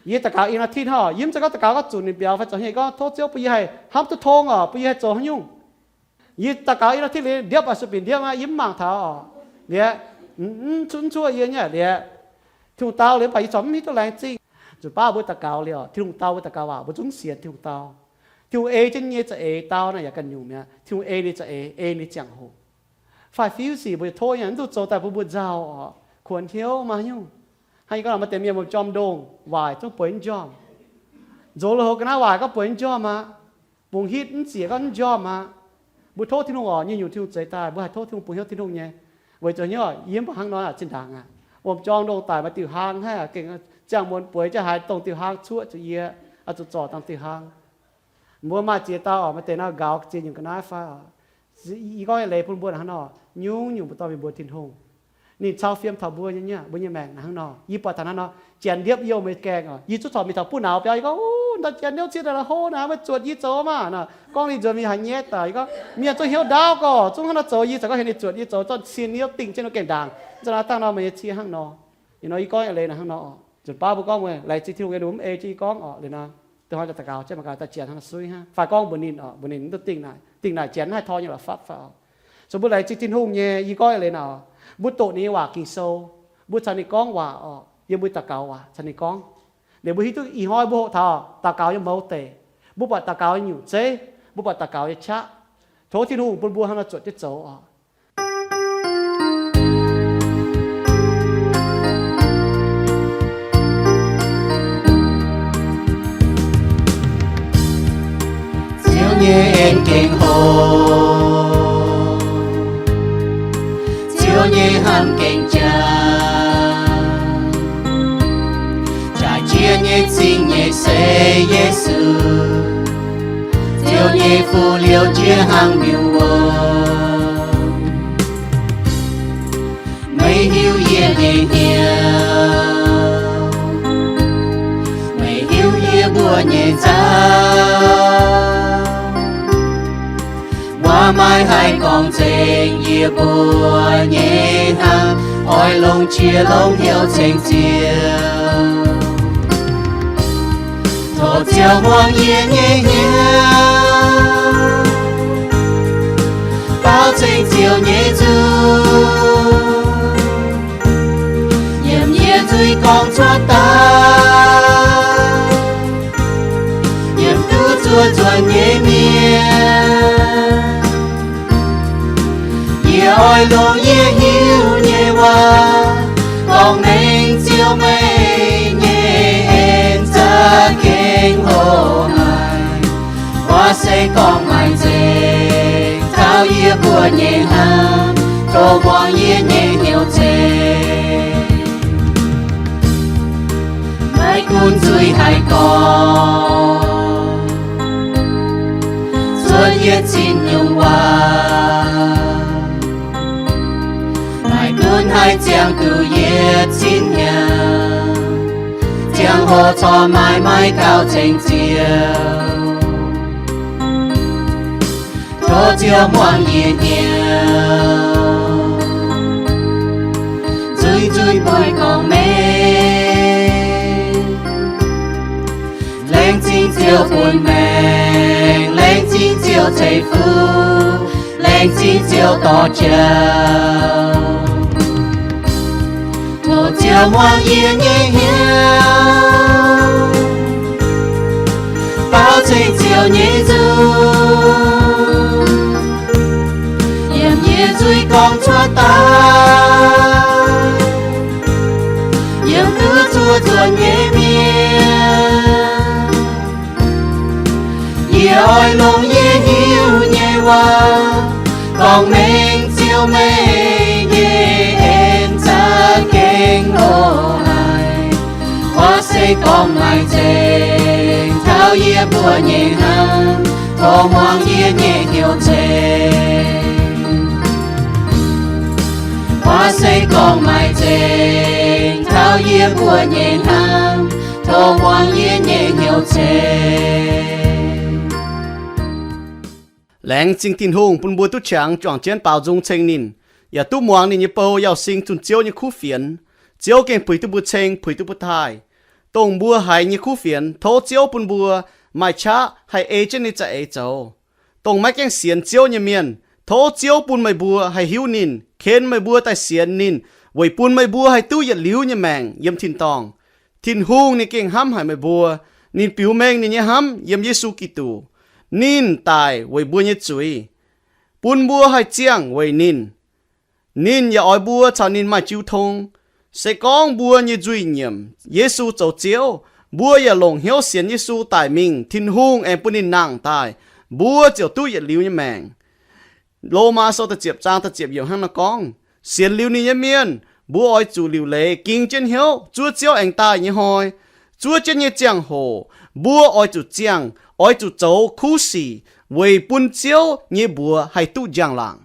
Yie daux gaux ih nor tin hnangv, yie mv zeiz gorngv daux gaux gorngv zunc ninh biaux fai zoux hnyouv, gorngv tov Ziouv bun yie haih hnamv duqv tong oc, bun yie haih zoux haaix nyungc. Yie daux gaux ih nor tin liuz ndiepv aqv, sueih binc ndiepv aqv, yie mv mangc taux oc. Liuz, mv, mv cuotv yie nyei liuz, Tin-Hungh dau liuz mv baac yie corc mv hiuv duqv laengz zingh. Nzunc baav mbuo daux gaux liuz, Tin-Hungh dau mbuo daux gaux waac, mbuo zungv sienx Tin-Hungh dau. Tin-Hungh ei jienv nyei za'eix dau naaic yaac ganh nyungc mi'aqv. Tin-Hungh ei ninh za'eix, ei ninh ziangh hoc. Faix-fiuv sic mbuo tov nyei, mv duqv zoux daaih bun mbuo nzauh oc, kuonx hnyouv maiv nyungc. Hnangv yie gorngv maaih deix mienh mbuo jorm ndongh waaic zungv bueix mv njormh. Nzox lui-houx ga'naaiv waaic gorngv bueix mv njormh aqv. Bungx hitv mv ziec gorngv mv njormh aqv. Mbuo tov Tin-Hungh oc, nyungc-nyungc Tin-Hungh zeix daaih, mbuo haih tov Tin-Hungh, bungx hnyouv Tin-Hungh nyei. Weic zuqc hnyouv yie mv baac hnangv nor aqv, zinh ndaangc aqv, wuom jorm ndongh daic maaih diuh hlang haic, gengh ziangh muonz bueix jienv haaix dongh diuh hlang cuoqv zuqc yie, oix zuqc zorc dangh diuh hlang. Mbuo maaih ziex dauh oc, maaih deix nor nqaaux ziex nyungc ga'naaiv fai oc. Yie gorngv leiz bun mbuo hnangv nor, nyungc-nyungc mbuo dorh mingh mbuox Tin-Hungh. Ninh cau fiem taux mbuo nyei, mbuo nyei maengc hnangv nor. Yie buatc taux hnangv nor, janx ndiepv youh meih gaengh oc. Yie zungv corc mingh taux buov nauz biauv, yie gorngv, ndau janx niouv ciev daaih hlo naaic, meih zuotc yie zoux maah nor. Gorngv ninh nzuonx mingh haaix nyungc daaih, yie gorngv, mienh zungv hnyouv ndaauv gorx, zungv hnangv nor zoux, yie corc gorngv heuc ninh zuotc yie zoux, zorqv cien niouv dingh jienv nor gaengh ndaangc. Za'gengh dangh nor meih nyei cie hnangv nor. Ih nor yie gorngv leiz naaic hnangv nor oc. Nzunc baav mbuo gorngv, mv leiz zingh Tin-Hungh nyei, mv ei jienv yie gorngv oc. Liuz nor, dongh hnoi daux gaux jienv mangc gaax daaih janx hnangv nor suiv hnangv, fai gorngv mbuox ninh oc, mbuox ninh mv duqv dingh naaic, dingh naaic janx mv haih tor nyei la'fapv fai oc. Zuqc mbuo laengz zingh Tin-Hungh nyei, yie gorngv leiz naaic oc. Mbuo doqc ninh nyei waac Ging-Sou, mbuo caux ninh gorngv waac oc. Yiem mbuo daux gaux waac caux ninh gorngv. Liuz mbuo hiuv duqv ih hnoi mbuo hoqc taux daux gaux nyei mouz deic, mbuo buatc daux gaux nyei nyungc zeiv, mbuo buatc daux gaux nyei qaqv. Tov Tin-Hungh bun mbuo hnangv nor zuotc jienv zoux oc. Ziouv nyei en gengh hlo, Ziouv nyei hnamv gengh jaax. Jaax jiex nyei zingh nyei se Yesu, Ziouv nyei fuqv liouh jiex hnangv miuc-wuom. Meih hiuv yie nyei hnyouv, meih hiuv yie mbuo nyei nzauh. Waac maiv haih gorngv nzengc yie mbuo nyei hnamv, oix longc qiex longc hnyouv ceng Ziouv. Tov Ziouv muangx yie nyei hnyouv, baaux ceng Ziouv nyei nzung. Yiem yie nzuih gorngv cuotv daaih, yiem duqv zuov nzuonx nyei mienh, yie oix longc yie hiuv nyei waac gorngv mengh Ziouv meih nyei en za'gengh hlo haic. Waac se gorngv maaih nzengc taux yie mbuo nyei hnamv, tov muangx yie nyei hnyouv ceng. Maiv gunv nzuih haaix gorngv, cuotv yietc zinh nyungc waac, maiv gunv haih ziangh duqv yietc zinh hnyangx, ziangh hoc corc maaiz maiv gaux ceng Ziouv. Tov Ziouv muangx yie hnyouv, nzuih nzuih Oix gorngv mengh, laengz zingh Ziouv bun maengc, laengz zingh Ziouv ceix fuqv, laengz zingh Ziouv dorh jauv. Tov Ziouv muangx yie nyei hnyouv, baaux ceng Ziouv nyei nzung, yiem yie nzuih gorngv cuotv daaih, yiem duqv zuov zuonc nyei mienh. Yie oix longc yie hiuv nyei waac gorngv mengh Ziouv meih nyei en za'gengh loz-hnoi. Waac se gorngv maaih zengc taux yie mbuo nyei hnamv, tov muangx yie nyei hnyouv ceng. Waac se gorngv maaih zengc taux yie mbuo nyei hnamv, tov muangx yie nyei hnyouv ceng. Laengz zingh Tin-Hungh bun mbuo duqv qangx juangc jienv baaux nzung ceng ninh, yaac duqv muangx ninh nyei bou yauh sing zunh Ziouv nyei kuv fienx. Ziouv gengh puix duqv mbuo ceng, puix duqv mbuo taaih. Dongh mbuo haiz nyei kuv fienx, tov Ziouv bun mbuo maaih qaqv haih ei jienv ninh za'eix zoux. Dongh maiv gaengh sienx Ziouv nyei mienh, tov Ziouv bun meih mbuo haih hiuv ninh, ken meih mbuo daaih sienx ninh, weic bun meih mbuo haih duqv yietc liuz nyei maengc yiem tin-dorngh. Tin-Hungh ninh gengh hnamv haic meih mbuo. Ninh biux mengh ninh nyei hnamv yiem Yesu Giduc. Ninh daic weic mbuo nyei zuiz, bun mbuo haih ziangh weic ninh. Ninh yaac oix mbuo caux ninh maaih jiu tong. Se gorngv mbuo nyei nzuih nyiemc Yesu zoux Ziouv, mbuo yaac longc hnyouv sienx Yesu daic mingh, Tin-Hungh aengx bun ninh nangh daaih, mbuo ziouc duqv yietc liuz nyei maengc. Lomaa Sou da'ziepc zaang da'ziepc yiemc hnangv naaiv gorngv, sienx liuz ninh nyei mienh, mbuo oix zuqc liuc leiz ging jienv hnyouv zuov Ziouv aengx daaih nyei hnoi. Zuov jienv nyei ziangh hoc, mbuo oix zuqc ziangh, oix zuqc zoux kuv sic weic bun Ziouv nyei mbuox haih duqv njang-laangc.